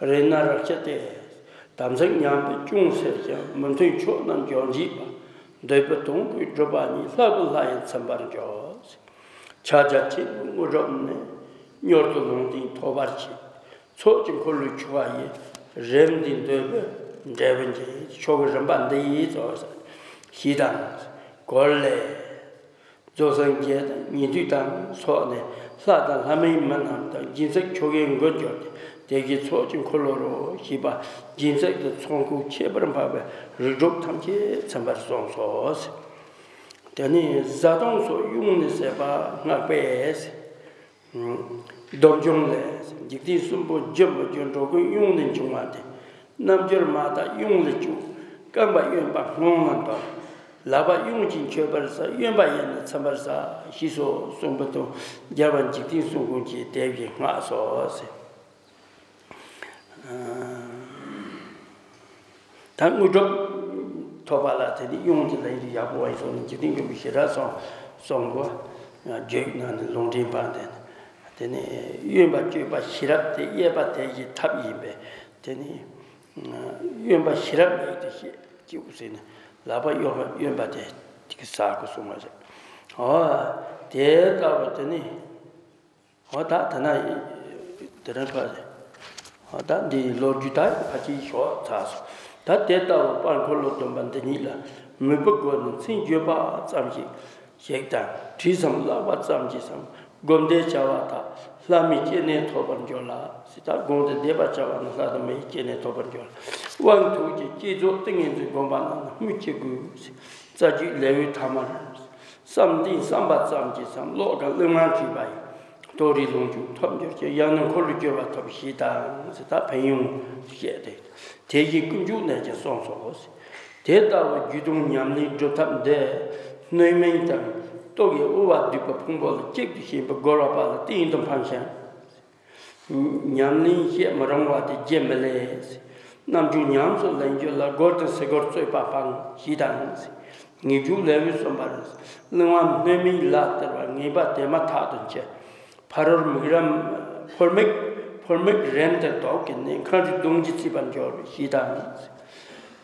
རེ་ན་ར་ཅ་སྟེ། དམ་ཚིག་ཉམས་པའི་ཅུང་ཟད་ཀྱང་། མི་མཐུན་ཕྱོགས་རྣམས་འཇོམས་བྱེད་པ། འདོད་པའི་དོན་ཀུན་འགྲུབ་པ་ཉིད། ལྷ་བུ་ལྷ་ཡིས་ཚིམ་པར་འགྱུར། ཕྱག་རྒྱ་ཆེན་པོའི་དངོས་གྲུབ་ནི། མྱུར་དུ་ལུང་བསྟན་ཐོབ་པར་བྱེད། ཚོགས་ཀྱི་འཁོར་ལོའི་ཆུ་བ་ཡིས། རིམ་གྱིས་འདོད་པའི་འབྲས་བུ་འབྱིན། ཆོ་གའི་རིམ་པ་འདི་ཡིས་གཙོ་བོ་ཞེས་དང་། གོར་ལས། རྫོགས་སངས་རྒྱས་དང་ཉན་ཐོས་དང་སོགས་ནས། ལྷ་དང་ལྷ་མིན་མི་རྣམས་དང་། སྦྱིན་སྲེག་ཆོ་གའི་མགོན་གྱུར་ཏེ། དེ་བཞིན་ཚོགས་ཀྱི་འཁོར་ལོ་རུ། ཞེས་པ་སྦྱིན་སྲེག་ཏུ་ཚོགས་འཁོར་ཁྱད་པར་འཕགས་པའི་རིགས་དྲུག་ཐམས་ཅད་ཚིམ་པར་གསུངས་སོ། དེ་ནས་བཟའ་བཏུང་སོགས་དབྱུང་ནི་ཟད་པ་སྔགས་པས། སྡོམ་འབྱུང་ལས། འཇིག་རྟེན་གསུམ་པོ་རྒྱུ་མི་རྒྱུ། འགྲོ་ཀུན་དབྱུང་ནི་འབྱུང་བ་སྟེ། རྣལ་འབྱོར་མ་དག་དབྱུང་ལས་བྱུང་། རྐང་པ་གཡོན་པ་སྔོན་ལ་འདོར། ལག་པ་དབྱུང་ཅིང་མཆོད་པར་བྱ། གཡོན་པ་གཡས་ནས་ཚིམ་པར་བྱ། ཞེས་སོགས་གསུངས་པ་དང་། རྒྱལ་བ་འཇིག་རྟེན་གསུམ་མགོན་གྱིས་དེ་བཞིན་བསྔགས་སོ་ཟེར། ད་དངོས་གྲུབ་ཐོབ་པ་ལ་དེ་ནི་དབྱུང་གི་ལས་རིགས་ཡག་པོ་བ་ཡིན་སོང་ནས། འཇིག་རྟེན་མགོན་པོ་ཞི་དྲག་གསུམ་གསུམ་པོ་བརྗོད་གནང་ནས་ལུང་འདྲེན་པ་དེ་ནི། དེ་ནི་གཡོན་པ་སྤྱོད་པ་ཤེས་རབ་སྟེ། གཡས་པ་དེ་བཞིན་ཐབས་ཡིན་པས། དེ་ནི་གཡོན་པ་ཤེས་རབ་ལས་དེ་ཤེས་སྐྱེའུ་ཟེར་ནས། ལག་པ་གཡོན་པ་གཡོན་པ་དེ་དེ་གི་ཟ་དགོས་གསུངས་པ་རེད། འོ། དེ་ལྟ་བུ་དེ་ནི། འོ་ད་དེ་ན་དེ་རིང་ཕ་རེད། འོ་ད་འདིའི་ལོ་རྒྱུས་ད་ཕལ་ཆེར་ཞོག་ཚར་སོང་། ད་དེ་ལྟ་བུ་དཔལ་འཁོར་ལོ་སྡོམ་པ་འདི་ཉིད་ལ། མོས་པའི་སྒོ་ནས་མཚན་བརྗོད་པ་ཙམ་ཞིག་ཞིག་དང་། བྲིས་སམ་བཀླགས་པ་ཙམ་གྱིས་སམ། སྒོམ་བཟླས་བྱ་བ་དག་ལྷ་མིའི་སྐྱེ་གནས་ཐོབ་པར་འགྱུར་ལ་ཟེར། ད་སྒོམ་སྟེ་བཟླས་པ་བྱ་བ་ནི་ལྷ་དང་མིའི་སྐྱེ་གནས་ཐོབ་པར་འགྱུར་ལ། དབང་ཐུགས་ཀྱི་བསྐྱེད་རྫོགས་ཏིང་ངེ་འཛིན་སྒོམ་པ་རྣམས་ལ་སྨོས་ཅི་དགོས་ཟེར། རྩ་རྒྱུད་ལེའུའི་ཐ་མར། བསམ་གཏན་བསམ་པ་ཙམ་གྱིས་སམ། ཀློག་གམ་གླེགས་བམ་བྲིས་པ་ཡིས། རྡོ་རིང་ལོངས་སྤྱོད་ཐོབ་འགྱུར་ཞིང་། ཡང་ན་འཁོར་ལོས་སྒྱུར་བ་ཐོབ་ཞེས་དང་ཟེར། ད་ཕན་ཡོན་བཤད་དེ། དེ་བཞིན་ཀུན་འབྱུང་ནས་ཀྱང་གསུངས་སོ། དེ་ལྟ་བུ་རྒྱུད་དང་ཉམས་ལེན་སྒྲུབ་ཐབས་འདི། སྣོད་མིན་དང་རྟོག་གེའི་དབུ་བ་སྡུད་པ་ཕུང་པོ་ལ་གཅིག་ཏུ་ཞེན་པའི་རྒོལ་བ་པ་ལ་གཏན་དུ་ཕངས་ཤིང་། ཉམས་ལེན་བྱེད་མི་རུང་བ་དེ་བགྱི་མི་ལེགས། རྣལ་འབྱོར་ཉམས་སུ་ལེན་རྒྱུ་ལ། རྒོལ་དང་སེལ་རྒོལ་རྩོད་པ་སྤང་ཞེས་དང་། ངེས་འབྱུང་ལེའུ་གསུམ་པར། གླེགས་བམ་སྣོད་མིན་ལ་སྟེར་བ། ངེས་པ་དེ་མ་ཐག་ཏུ་འཆི། ཕ་རོལ་མིག་རམ་ཕོལ་མིག་ཕོལ་མིག་རིམ་དུ་ལྡོག་གི་ནས། མཁའ་འགྲོའི་གདུང་རྒྱུད་བརྩིས་པར་འགྱུར་ཞེས་དང་།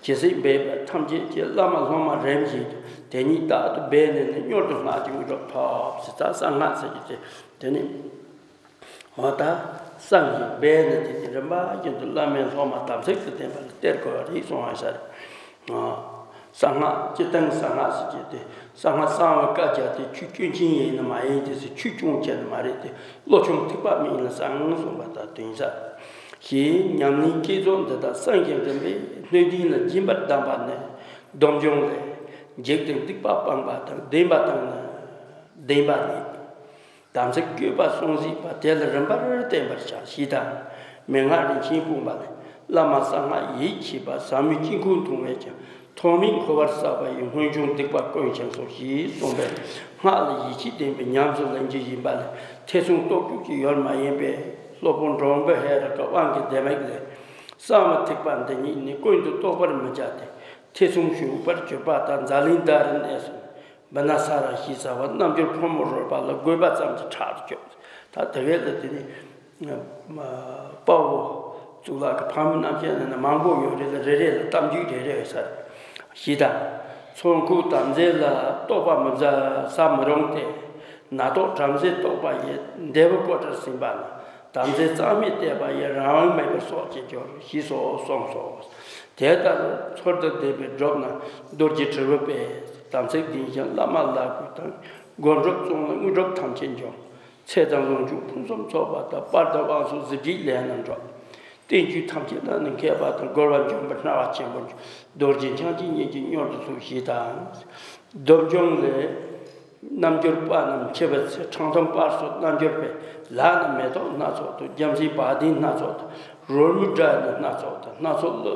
ཇི་སྲིད་འབད་པ་ཐམས་ཅད་ཀྱི། བླ་མ་སློབ་མ་རིམ་བཞིན་དུ། དེ་ཉིད་རྟག་ཏུ་འབད་ནས་ནི། མྱུར་དུ་སྔགས་ཀྱི་དངོས་གྲུབ་ཐོབ་ཟེར། ད་གསང་སྔགས་ཟེར་རྒྱུ་དེ་དེ་ནི། འོ་ད་གསང་ཞིང་སྦས་ནས་དེ་ནི་རིམ་པ་བཞིན་དུ་བླ་མའི་སློབ་མ་དམ་ཚིག་ཏུ་བསྟེན་པ་ལ་སྟེར་དགོས་པ་རེད་གསུང་བ་ཤར། གསང་སྔགས་སྤྱིར་བཏང་གསང་སྔགས་ཟེར་གྱི་དེ། གསང་སྔགས་གསང་བའི་བཀའ་རྒྱ་དེ། ཆོས་སྐྱོན་ཅན་ཡིན་ནི་མ་ཡིན་དེ་ཟེར། ཆོས་སྐྱོན་ཅན་ནི་མ་རེད་དེ། བློ་ཆུང་ཐིགས་པ་མེད་ན་གསང་གསུངས་པ་དང་དོན་ཟབ། ཞེས་ཉམས་ལེན་བསྐྱེད་རྫོགས་འདི་དག་གསང་ཞིང་རིམ་པས་སྣོད་ལྡན་ལ་སྦྱིན་པར་གདམས་པ་ནི། སྡོམ་འབྱུང་ལས། འཇིགས་དང་སྡིག་པ་སྤངས་པ་དང་། བདེན་པ་དང་ནི་བདེན་པ་ནི། དམ་ཚིག་བཀོད་པ་སྲུང་ཟིན་པ། དེ་ལ་རིམ་པར་བསྟེན་པར་བྱ་ཞེས་དང་། མན་ངག་རིན་ཆེན་སྤུངས་པ་ལས། བླ་མ་གསང་སྔགས་ཡིད་ཆེས་པ། ཟབ་མོའི་དཀྱིལ་འཁོར་མཐོང་བས་ཀྱང་། ཐོག་མེད་འཁོར་བར་བསགས་པ་ཡི། སྔོན་བྱུང་སྡིག་པ་ཀུན་བྱང་སོང་། ཞེས་གསུངས་པས། སྔགས་ལ་ཡིད་ཆེས་ལྡན་པས་ཉམས་སུ་ལེན་རྒྱུ་ཡིན་པ་ལས། ཐེ་ཚོམ་རྟོག་སྐྱོ་ཅིག་ཡོད་མ་ཡིན་པས། སློབ་དཔོན་འགྲོ་མགོན་ཧེ་རུ་ཀའི་དབང་གི་ལྡེ་མིག་ལས། གསང་བའི་ཐེག་པ་འདི་ཉིད་ནི། ཀུན་ཏུ་རྟོག་པར་མི་བྱ་སྟེ། ཐེ་ཚོམ་ཞུགས་པར་གྱུར་པ་དང་། ཛཱ་ལིནྡ་རའི་གནས་སུ། བི་ན་ས་ར་ཞེས་བྱ་བ་རྣལ་འབྱོར་ཕོ་མོ་རོལ་པ་ལ་དགོས་པ་ཙམ་གྱིས་ཕྲག་ཏུ་བཅོམ། ད་དེ་གས་ལ་དེ་ནི་དཔའ་བོ་གཙུག་ལག་གི་ཕག་མོ་རྣམ་བཤད་ནང་ན་མང་པོ་ཡོད་རེད་ལ། རེ་རེ་ལ་གཏམ་རྒྱུད་རེ་རེ་ཡོད་ས་རེད། ཞེས་དང་། ཚོགས་འཁོར་དམ་རྫས་ལ་རྟོག་པ་མི་ཟ་ཟ་མི་རུང་སྟེ། ནད་རྟོག་བྲམ་ཟེ་རྟོག་པ་ཡིས། འདས་པའི་སྐོར་བྲལ་ཟིན་པ་ན། དམ་རྫས་རྩ་མེད་བལྟས་པ་ཡི། རང་དབང་མེད་པར་སྲོག་གཅོད་འགྱུར། ཞེས་སོགས་གསུངས་སོ། དེ་ལྟར་ཚུལ་དང་ལྡན་པས་བསྒྲུབས་ན། རྡོ་རྗེ་དྲིལ་བུ་པས། དམ་ཚིག་ལྡན་ཞིང་བླ་མ་ལ་གུས་དང་། སྒོམ་སྒྲུབ་བརྩོན་ལ་དངོས་གྲུབ་ཐམས་ཅད་འབྱུང་། ཚེ་དང་ལོངས་སྤྱོད་ཕུན་སུམ་ཚོགས་པ་དང་། དཔལ་དང་དབང་སོགས་གཟི་བརྗིད་ལས་རྣམས་འགྲུབ། བསྟན་བཅོས་ཐམས་ཅད་ལ་ནི་མཁས་པ་དང་། རྒོལ་བ་འཇོམས་པའི་སྣང་བ་ཆེན་པོ་འབྱུང་། རྡོ་རྗེ་འཆང་ཆེན་ཉིད་ཀྱིས་མྱུར་དུ་ཐུགས་ཞེས་དང་། སྡོམ་འབྱུང་ལས། རྣལ་འབྱོར་པ་རྣམས་འཆི་བའི་ཚེ། འཕྲང་སྡོམ་པར་སོགས་རྣལ་འབྱོར་པས། ལག་ན་མེ་ཏོག་སྣ་ཚོགས་དང་། རྒྱལ་མཚན་བ་དན་སྣ་ཚོགས་དང་། རོལ་མོའི་སྒྲ་ཡི་སྣ་ཚོགས་དང་། སྣ་ཚོགས་བློ་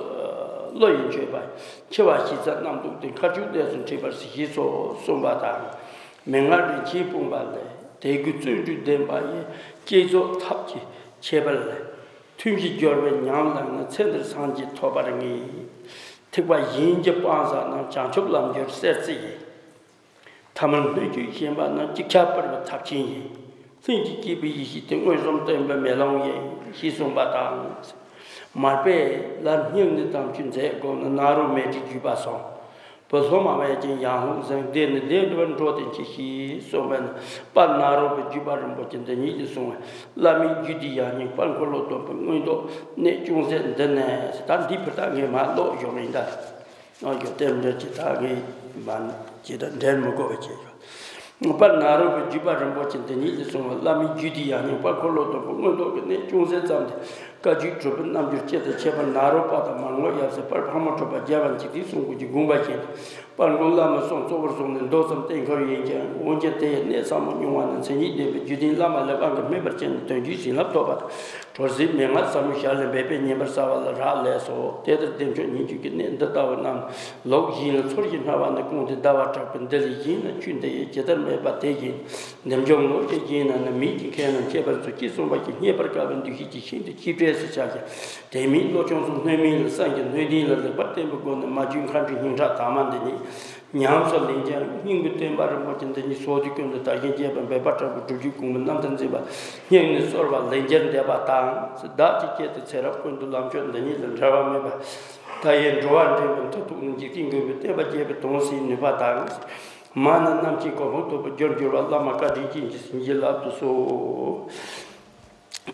བློ་ཡིས་མཆོད་པ་ཡི། འཆི་བ་ཞི་མཛད་རྣམ་རྟོག་སྟེ། མཁའ་སྤྱོད་གནས་སུ་འཁྲིད་པར་བྱེད། ཞེས་སོགས་གསུངས་པ་དང་། མན་ངག་རིན་ཆེན་སྤུངས་པ་ལས། དད་གུས་བརྩོན་འགྲུས་ལྡན་པ་ཡིས། བསྐྱེད་རྫོགས་ཐབས་ཀྱི་ ཁྱད་པར་ལས། ཐུན་བཞི་སྦྱོར་བའི་ཉམས་བླངས་ན། ཚེ་འདིར་སངས་རྒྱས་ཐོབ་པར་ངེས། ཐེག་པ་གཞན་གྱི་དཔང་བསགས་ན། བྱང་ཆུབ་ལམ་འབྱོར་གསལ་བྱེད་ཡིན། ཐ་མལ་སྣོད་བཅུད་ཞེན་པ་ན། ཅིག་ཆར་སྤར་བའི་ཐབས་ཆེན་ཡིན། ལྷུན་གྱིས་བསྐྱེད་པའི་ཡེ་ཤེས་དེ། མངོན་སུམ་སྟོན་པའི་མེ་ལོང་ཡིན། ཞེས་གསུངས་པ་དང་། མར་པས་ལར་སྙིང་ནས་དམ་ཆོས་མཛད་དགོས་ན། ནཱ་རོ་མཻ་ཏྲིས་བརྒྱུད་པ་སོང་། བུ་སློབ་མ་བས་ཀྱང་ཡང་ལྷུང་ཟིན། འདི་ནི་བདེ་བར་འགྲོ་དོན་གྱིས་ཤིག་གསུངས་པས་ན། དཔལ་ནཱ་རོ་པའི་བརྒྱུད་པ་རིན་པོ་ཆེ་འདི་ཉིད་ཀྱིས་གསུངས་པའི་བླ་མའི་རྒྱུད་སྡེ་ཡང་སྙིང་དཔལ་འཁོར་ལོ་སྡོམ་པའི་མངོན་རྟོགས་གནད་ཅུང་ཟད་འདི་ནས། ད་འདི་ཕུ་ད་ངས་མ་ཀློག་ཞོག་ཡིན་ད། ཨ་ཡོ་དེ་འདྲ་ཅིག་ད་ངས་མ་ཅིག་ད་འགྲན་མི་དགོས་པ་བྱས་ཡོད། དཔལ་ནཱ་རོ་པའི་བརྒྱུད་པ་རིན་པོ་ཆེ་འདི་ཉིད་ཀྱིས་གསུངས་པའི་བླ་མའི་རྒྱུད་སྡེ་ཡང་སྙིང་དཔལ་འཁོར་ལོ་སྡོམ་པའི་མངོན་རྟོགས་ཀྱི་གནད་ཅུང་ཟད་ཙམ་དེ། བཀའ་བརྒྱུད་གྲུབ་པའི་རྣལ་འབྱོར་སྤྱི་དང་ཁྱད་པར་ནཱ་རོ་པ་དང་མར་ངོ་ཡབ་སྲས་དཔལ་ཕག་མོ་གྲུ་པ་རྒྱལ་བ་འཇིག་རྟེན་གསུམ་མགོན་གྱི་དགོངས་པ་བཞིན་དུ། དཔལ་མགོན་བླ་མའི་གསུང་གཙོ་བོར་བཟུང་ནས་མདོ་ཙམ་བསྟན་ཁུལ་ཡིན་ཀྱང་། འོན་ཀྱང་དེ་ཡི་གནད་ཟབ་མོ་མྱོང་བ་ན། མཚན་ཉིད་ལྡན་པའི་རྒྱུད་ལྡན་བླ་མ་ལས་དབང་གིས་སྨིན་པར་བྱས་ནས་དོན་བརྒྱུད་བྱིན་རླབས་ཐོབ་པ་དང་། གྲོལ་ཟིན་མན་ངག་ཟབ་མོའི་ཞལ་ལས་འབད་པས་ཉན་པར་གསོལ་བ་ལ་རག་ལས་སོ། དེ་ལྟར་བདེ་མཆོག་སྙིང་བཅུད་ཀྱི་གནད་འདི་ལྟ་བུ་རྣམས་ལོགས་གཞན་ལ་ཚུར་གྱིས་སྨྲ་བ་ནི་གོང་དུ་ཟླ་བ་གྲགས་པའི་འདི་ལས་གཞན་ལ་ཆོས་འདི་ཡིས་ཇི་ལྟར་སྨྲས་པ་དེ་བཞིན། བདེ་མཆོག་ནོར་གྱི་རྒྱན་རྣམས་ནི། མིག་གི་མཁན་རྣམས་ཤེས་པར་མཛོད། ཅེས་གསུངས་པ་གྱིས་བསྙད་པར་དཀའ་བའི་འདུ་ཤེས་ཀྱི་ཤིང་དེ་གཅིག་བྲལ་སུ་ཆགས་ཀྱང་། དེ་མིན་བློ་ཆུང་སོགས་སྣོད་མིན་ལ། སངས་རྒྱས་སྣོད་ལྡན་ལ་ལེགས་པར་བསྟེན་པའི་སྒོ་ནས་མ་བཅོས་མཁའ་འགྲོའི་སྙིང་ཁྲག་དྭངས་མ་འདི་ཉིད་ཉམས་སུ་ལེན་ཀྱང་། སྙིང་པོའི་བསྟན་པ་རིན་པོ་ཆེ་འདི་ཉིད་ཚོགས་འདུའི་ཀུན་ཏུ་དར་ཞིང་རྒྱས་པར་འབད་པ་དྲག་པོས་སྒྲུབ་བརྒྱུད་གོང་མའི་རྣམ་ཐར་འཛིན་པ་སྙིང་ནས་གསོལ་བ་ལེགས་སྦྱར་འདེབས་པ་དང་། བདག་གི་སྐད་དུ་ཚེ་རབས་ཀུན་ཏུ་ལམ་མཆོག་འདི་ཉིད་ལ་འབྲལ་བ་མེད་པར་མཐའ་ཡས་འགྲོ་བ་འདྲེན་པའི་མཐུ་ཐུག་ནས། འཇིག་རྟེན་མགོན་པོའི་བསྟན་པ་རྒྱས་པའི་དོན་གཟིགས་ནུས་པ་དང་། མ་ཎི་རྣམས་ཀྱི་གོ་འཕང་ཐོབ་པའི་རྒྱུར་འགྱུར་བ། བླ་མ་བཀའ་དྲིན་ཅན་གྱི་བྱིན་གྱིས་བརླབ་ཏུ་གསོལ།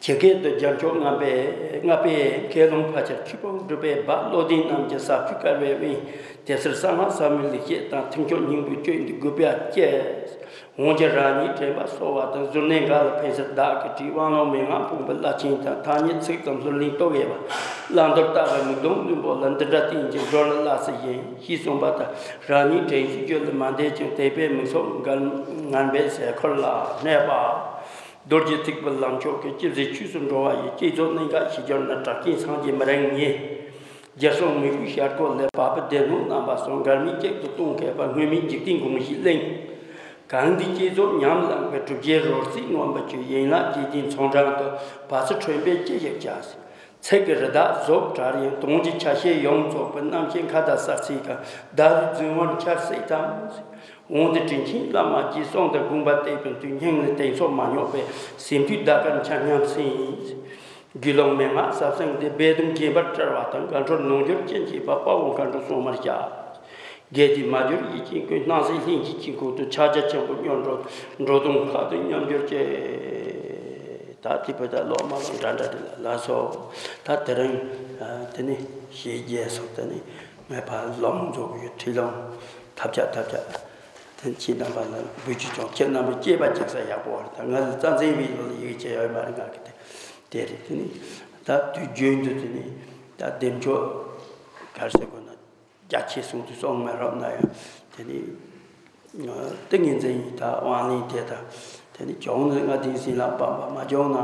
ཇི་སྐད་དུ་རྒྱལ་མཆོག་ལྔ་པས་ལྔ་པས་མཁས་རློམ་ཕལ་ཆེར་ཆོས་སྤོང་སྒྲུབ་པའི་བར། བློ་ལྡན་རྣམས་ཀྱི་ཟབ་ཆོས་དཀར་བའི་དབྱིངས། དེ་ཕྱིར་གསང་སྔགས་ཟབ་མོའི་ལེགས་བཤད་དང་། ཐེག་མཆོག་སྙིང་པོའི་བཅུད་འདི་གུས་པས་བསྐྱེད། འོན་ཀྱང་རང་ཉིད་དྲན་པ་གསོ་བ་དང་། གཟུར་གནས་འགའ་ལ་ཕན་ཕྱིར་བདག་གིས་བྲིས། དབང་ལུང་མན་ངག་ཕུང་པོའི་བླ་ཆེན་དང་། ཐ་སྙད་ཚིག་ཙམ་ཟུར་ལེན་རྟོག་གེ་བ། བླང་དོར་ལྟ་བའི་མིག་ལྡོང་བླུན་པོ་ལ། འདི་འདྲ་བསྟན་ཅིང་འགྲོ་ལ་སླ་ས་ཡིན། ཞེས་གསུངས་པ་ལྟར་རང་ཉིད་དྲན་ཤེས་རྒྱུད་ལ་མ་འདས་ཀྱང་། དད་པས་མིག་སོགས་ངན་ངན་པའི་ཟས་འཁོར་ལ་གནས་པ། རྡོ་རྗེ་ཐེག་པའི་ལམ་མཆོག་གི་ཇི་སྲིད་ཆོས་སུ་འགྲོ་བ་ཡི། བསྐྱེད་རྫོགས་གནད་འགག་ཤེས་གྱུར་ན། གྲགས་ཅན་སངས་རྒྱས་མི་རིང་ངེས། རྒྱལ་སྲུང་མི་ཤུགས་ཞལ་སྒོ་ལས། བ་སྤུའི་སྡེ་སྣོད་རྣམ་པ་གསུམ། འགལ་མེད་གཅིག་ཏུ་གཏོང་མཁས་པ། སྔོན་མའི་འཇིག་རྟེན་དགོངས་གཞི་གླེང་། གང་འདི་བསྐྱེད་རྫོགས་ཉམས་བླངས་པའི། གྲུབ་རྗེའི་རོལ་རྩེད་མངོན་པར་གྱུར། ཡན་ལག་བརྒྱད་ལྡན་ཚོགས་འབྲིང་དུ། བ་སྤུ་ཁྲོན་པས་ཅི་ཞིག་བྱ། ཚིག་གི་རི་དྭགས་ཟོག་དྲར་ཡང་། དོན་གྱི་ཆ་ཤས་ཡོངས་རྫོགས་པའི། རྣམ་ཤེས་མཁའ་དང་ས་ཚིགས་གང་། བདག་གིས་རྫུན་བར་འཆར་སྲིད་དམ། འོན་ཏེ་དྲིན་ཆེན་བླ་མ་གིས། གསུང་དང་དགོངས་པ་བསྟན་པའི་དུས། སྙིང་ནས་གཏིང་ཚོགས་མ་རྙོག་པའི། སེམས་རྒྱུད་བདག་གིར་འཆར་སྙམ་སེམས། རྒྱུད་ལུང་མན་ངག་ཟབ་གསང་འདི། སྦས་དུམ་རྒྱས་པར་བཀྲལ་བ་དང་། དགའ་འཕྲོ་ནོར་འགྱུར་ཅན་གྱི་བ། དཔའ་བོ་མཁའ་འགྲོ་སྲུང་མར་བྱ། དགེ་སྡིག་མ་གྱུར་ཡིད་ཀྱི་ཀུན། སྣང་སྲིད་ལྷན་སྐྱེས་ཀྱི་ཁུག་ཏུ། ཕྱག་རྒྱ་ཆེན་པོ་སྙོམས་འགྲོ། འགྲོ་དོན་ཁ་ཏོན་མཉམ་གྱུར་ཅིག་ད་དེ་བོད་ད་ལོག་མ་ལོག་འདྲ་འདྲ་དེ་ལ་ལ་སོ། ད་དེ་རིང་དེ་ནི་ཞེས་རྒྱས་སོ། དེ་ནི་ངས་ཕར་ལོག་མ་འཇོག་གི་ཡོད། ཁྲིད་ལོང་ཐབས་ཆག་ཐབས་ཆག་དེ་ཁྱེད་རྣམ་པ་ལ་འབུལ་རྒྱུ་བྱུང་། ཁྱེད་རྣམ་པས་སྐྱེས་པ་སྐྱེ་ས་ཡག་པོ་རེད། ད་ང་ལ་རྩ་འཛིན་བའི་ལོ་ལ་ཡི་གེ་བྱས་ཡོད་མ་རེད། ང་གི་དེ་དེ་རེད། དེ་ནི་ད་དུས་རྒྱུན་དུ་དེ་ནི་ད་བདེ་མཆོག་གར་སེ་དགོས་ན། རྒྱ་ཆེ་གསུང་དུ་གསུང་མ་རབ་ན་ཡང་དེ་ནི་ཏིང་ངེ་འཛིན་ཡིན། ད་དབང་ལེན་དེ་དང་དེ་ནི་བྱུང་ན་ལྔ་ལྡན་ཟིལ་གནོན་སྤངས་པ། མ་བྱུང་ན་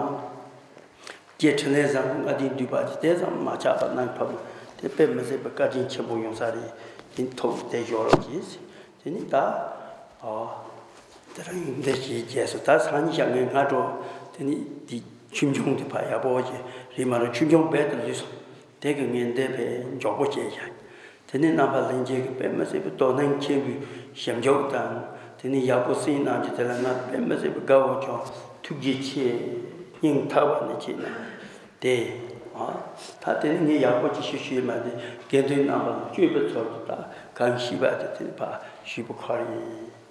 སྐྱེ་འཕྲིན་ལས་བཟང་པོ་ལྔ་ལྡན་འདུས་པ་དེ་ཙམ་མ་ཆགས་པ་གནང་ཕབ་ན་དེ་དཔེ་མི་སྲིད་པའི་བཀའ་དྲིན་ཆེན་པོ་ཡོང་ས་རེད། དེ་ནི་ཐུགས་དེ་སྦྱོར་རོགས་གྱིས། དེ་ནི་ད་ཨོ་དེ་རིང་འདི་ཞེས་རྒྱས་སོ། ད་སང་ཉིན་ཞག་ངས་སྔ་དྲོ་དེ་ནི་དེ་ཆོས་འབྱུང་དེ་ཕར་ཡག་པོ་ཞིག་རེད་མ་རེད། ཆོས་འབྱུང་རྦད་དེ་ལུས་སོང་། དེ་གི་ངས་འདི་ཕར་མགྱོགས་པོ་བྱས་ཤག་དེ་ནས་རྣམ་པ་ལྷན་རྒྱས་ཀྱིས་དཔེ་མི་སྲིད་པའི་དོ་སྣང་ཆེན་པོས་ཞིབ་འཇུག་དང་། དེ་ནས་ཡག་པོ་གསན་གནང་རྒྱུ་དེ་ལ་ང་དཔེ་མི་སྲིད་པའི་དགའ་བོ་བྱུང་། ཐུགས་རྗེ་ཆེ། སྙིང་ཐག་པ་ནས་ཆེ་གནང་། དེ། ཨ། ད་དེ་ནས་ངས་ཡག་པོ་ཅིག་ཞུ་ཞུས་མ་དེ་དགེ་འདུན་རྣམ་པ་ལ་བཅོས་པའི་ཚུལ་དུ་ད་གང་ཤེས་པ་དེ་དེ་ནས་ཕར་ཞུས་པ་ཁོ་རང་ཡིན།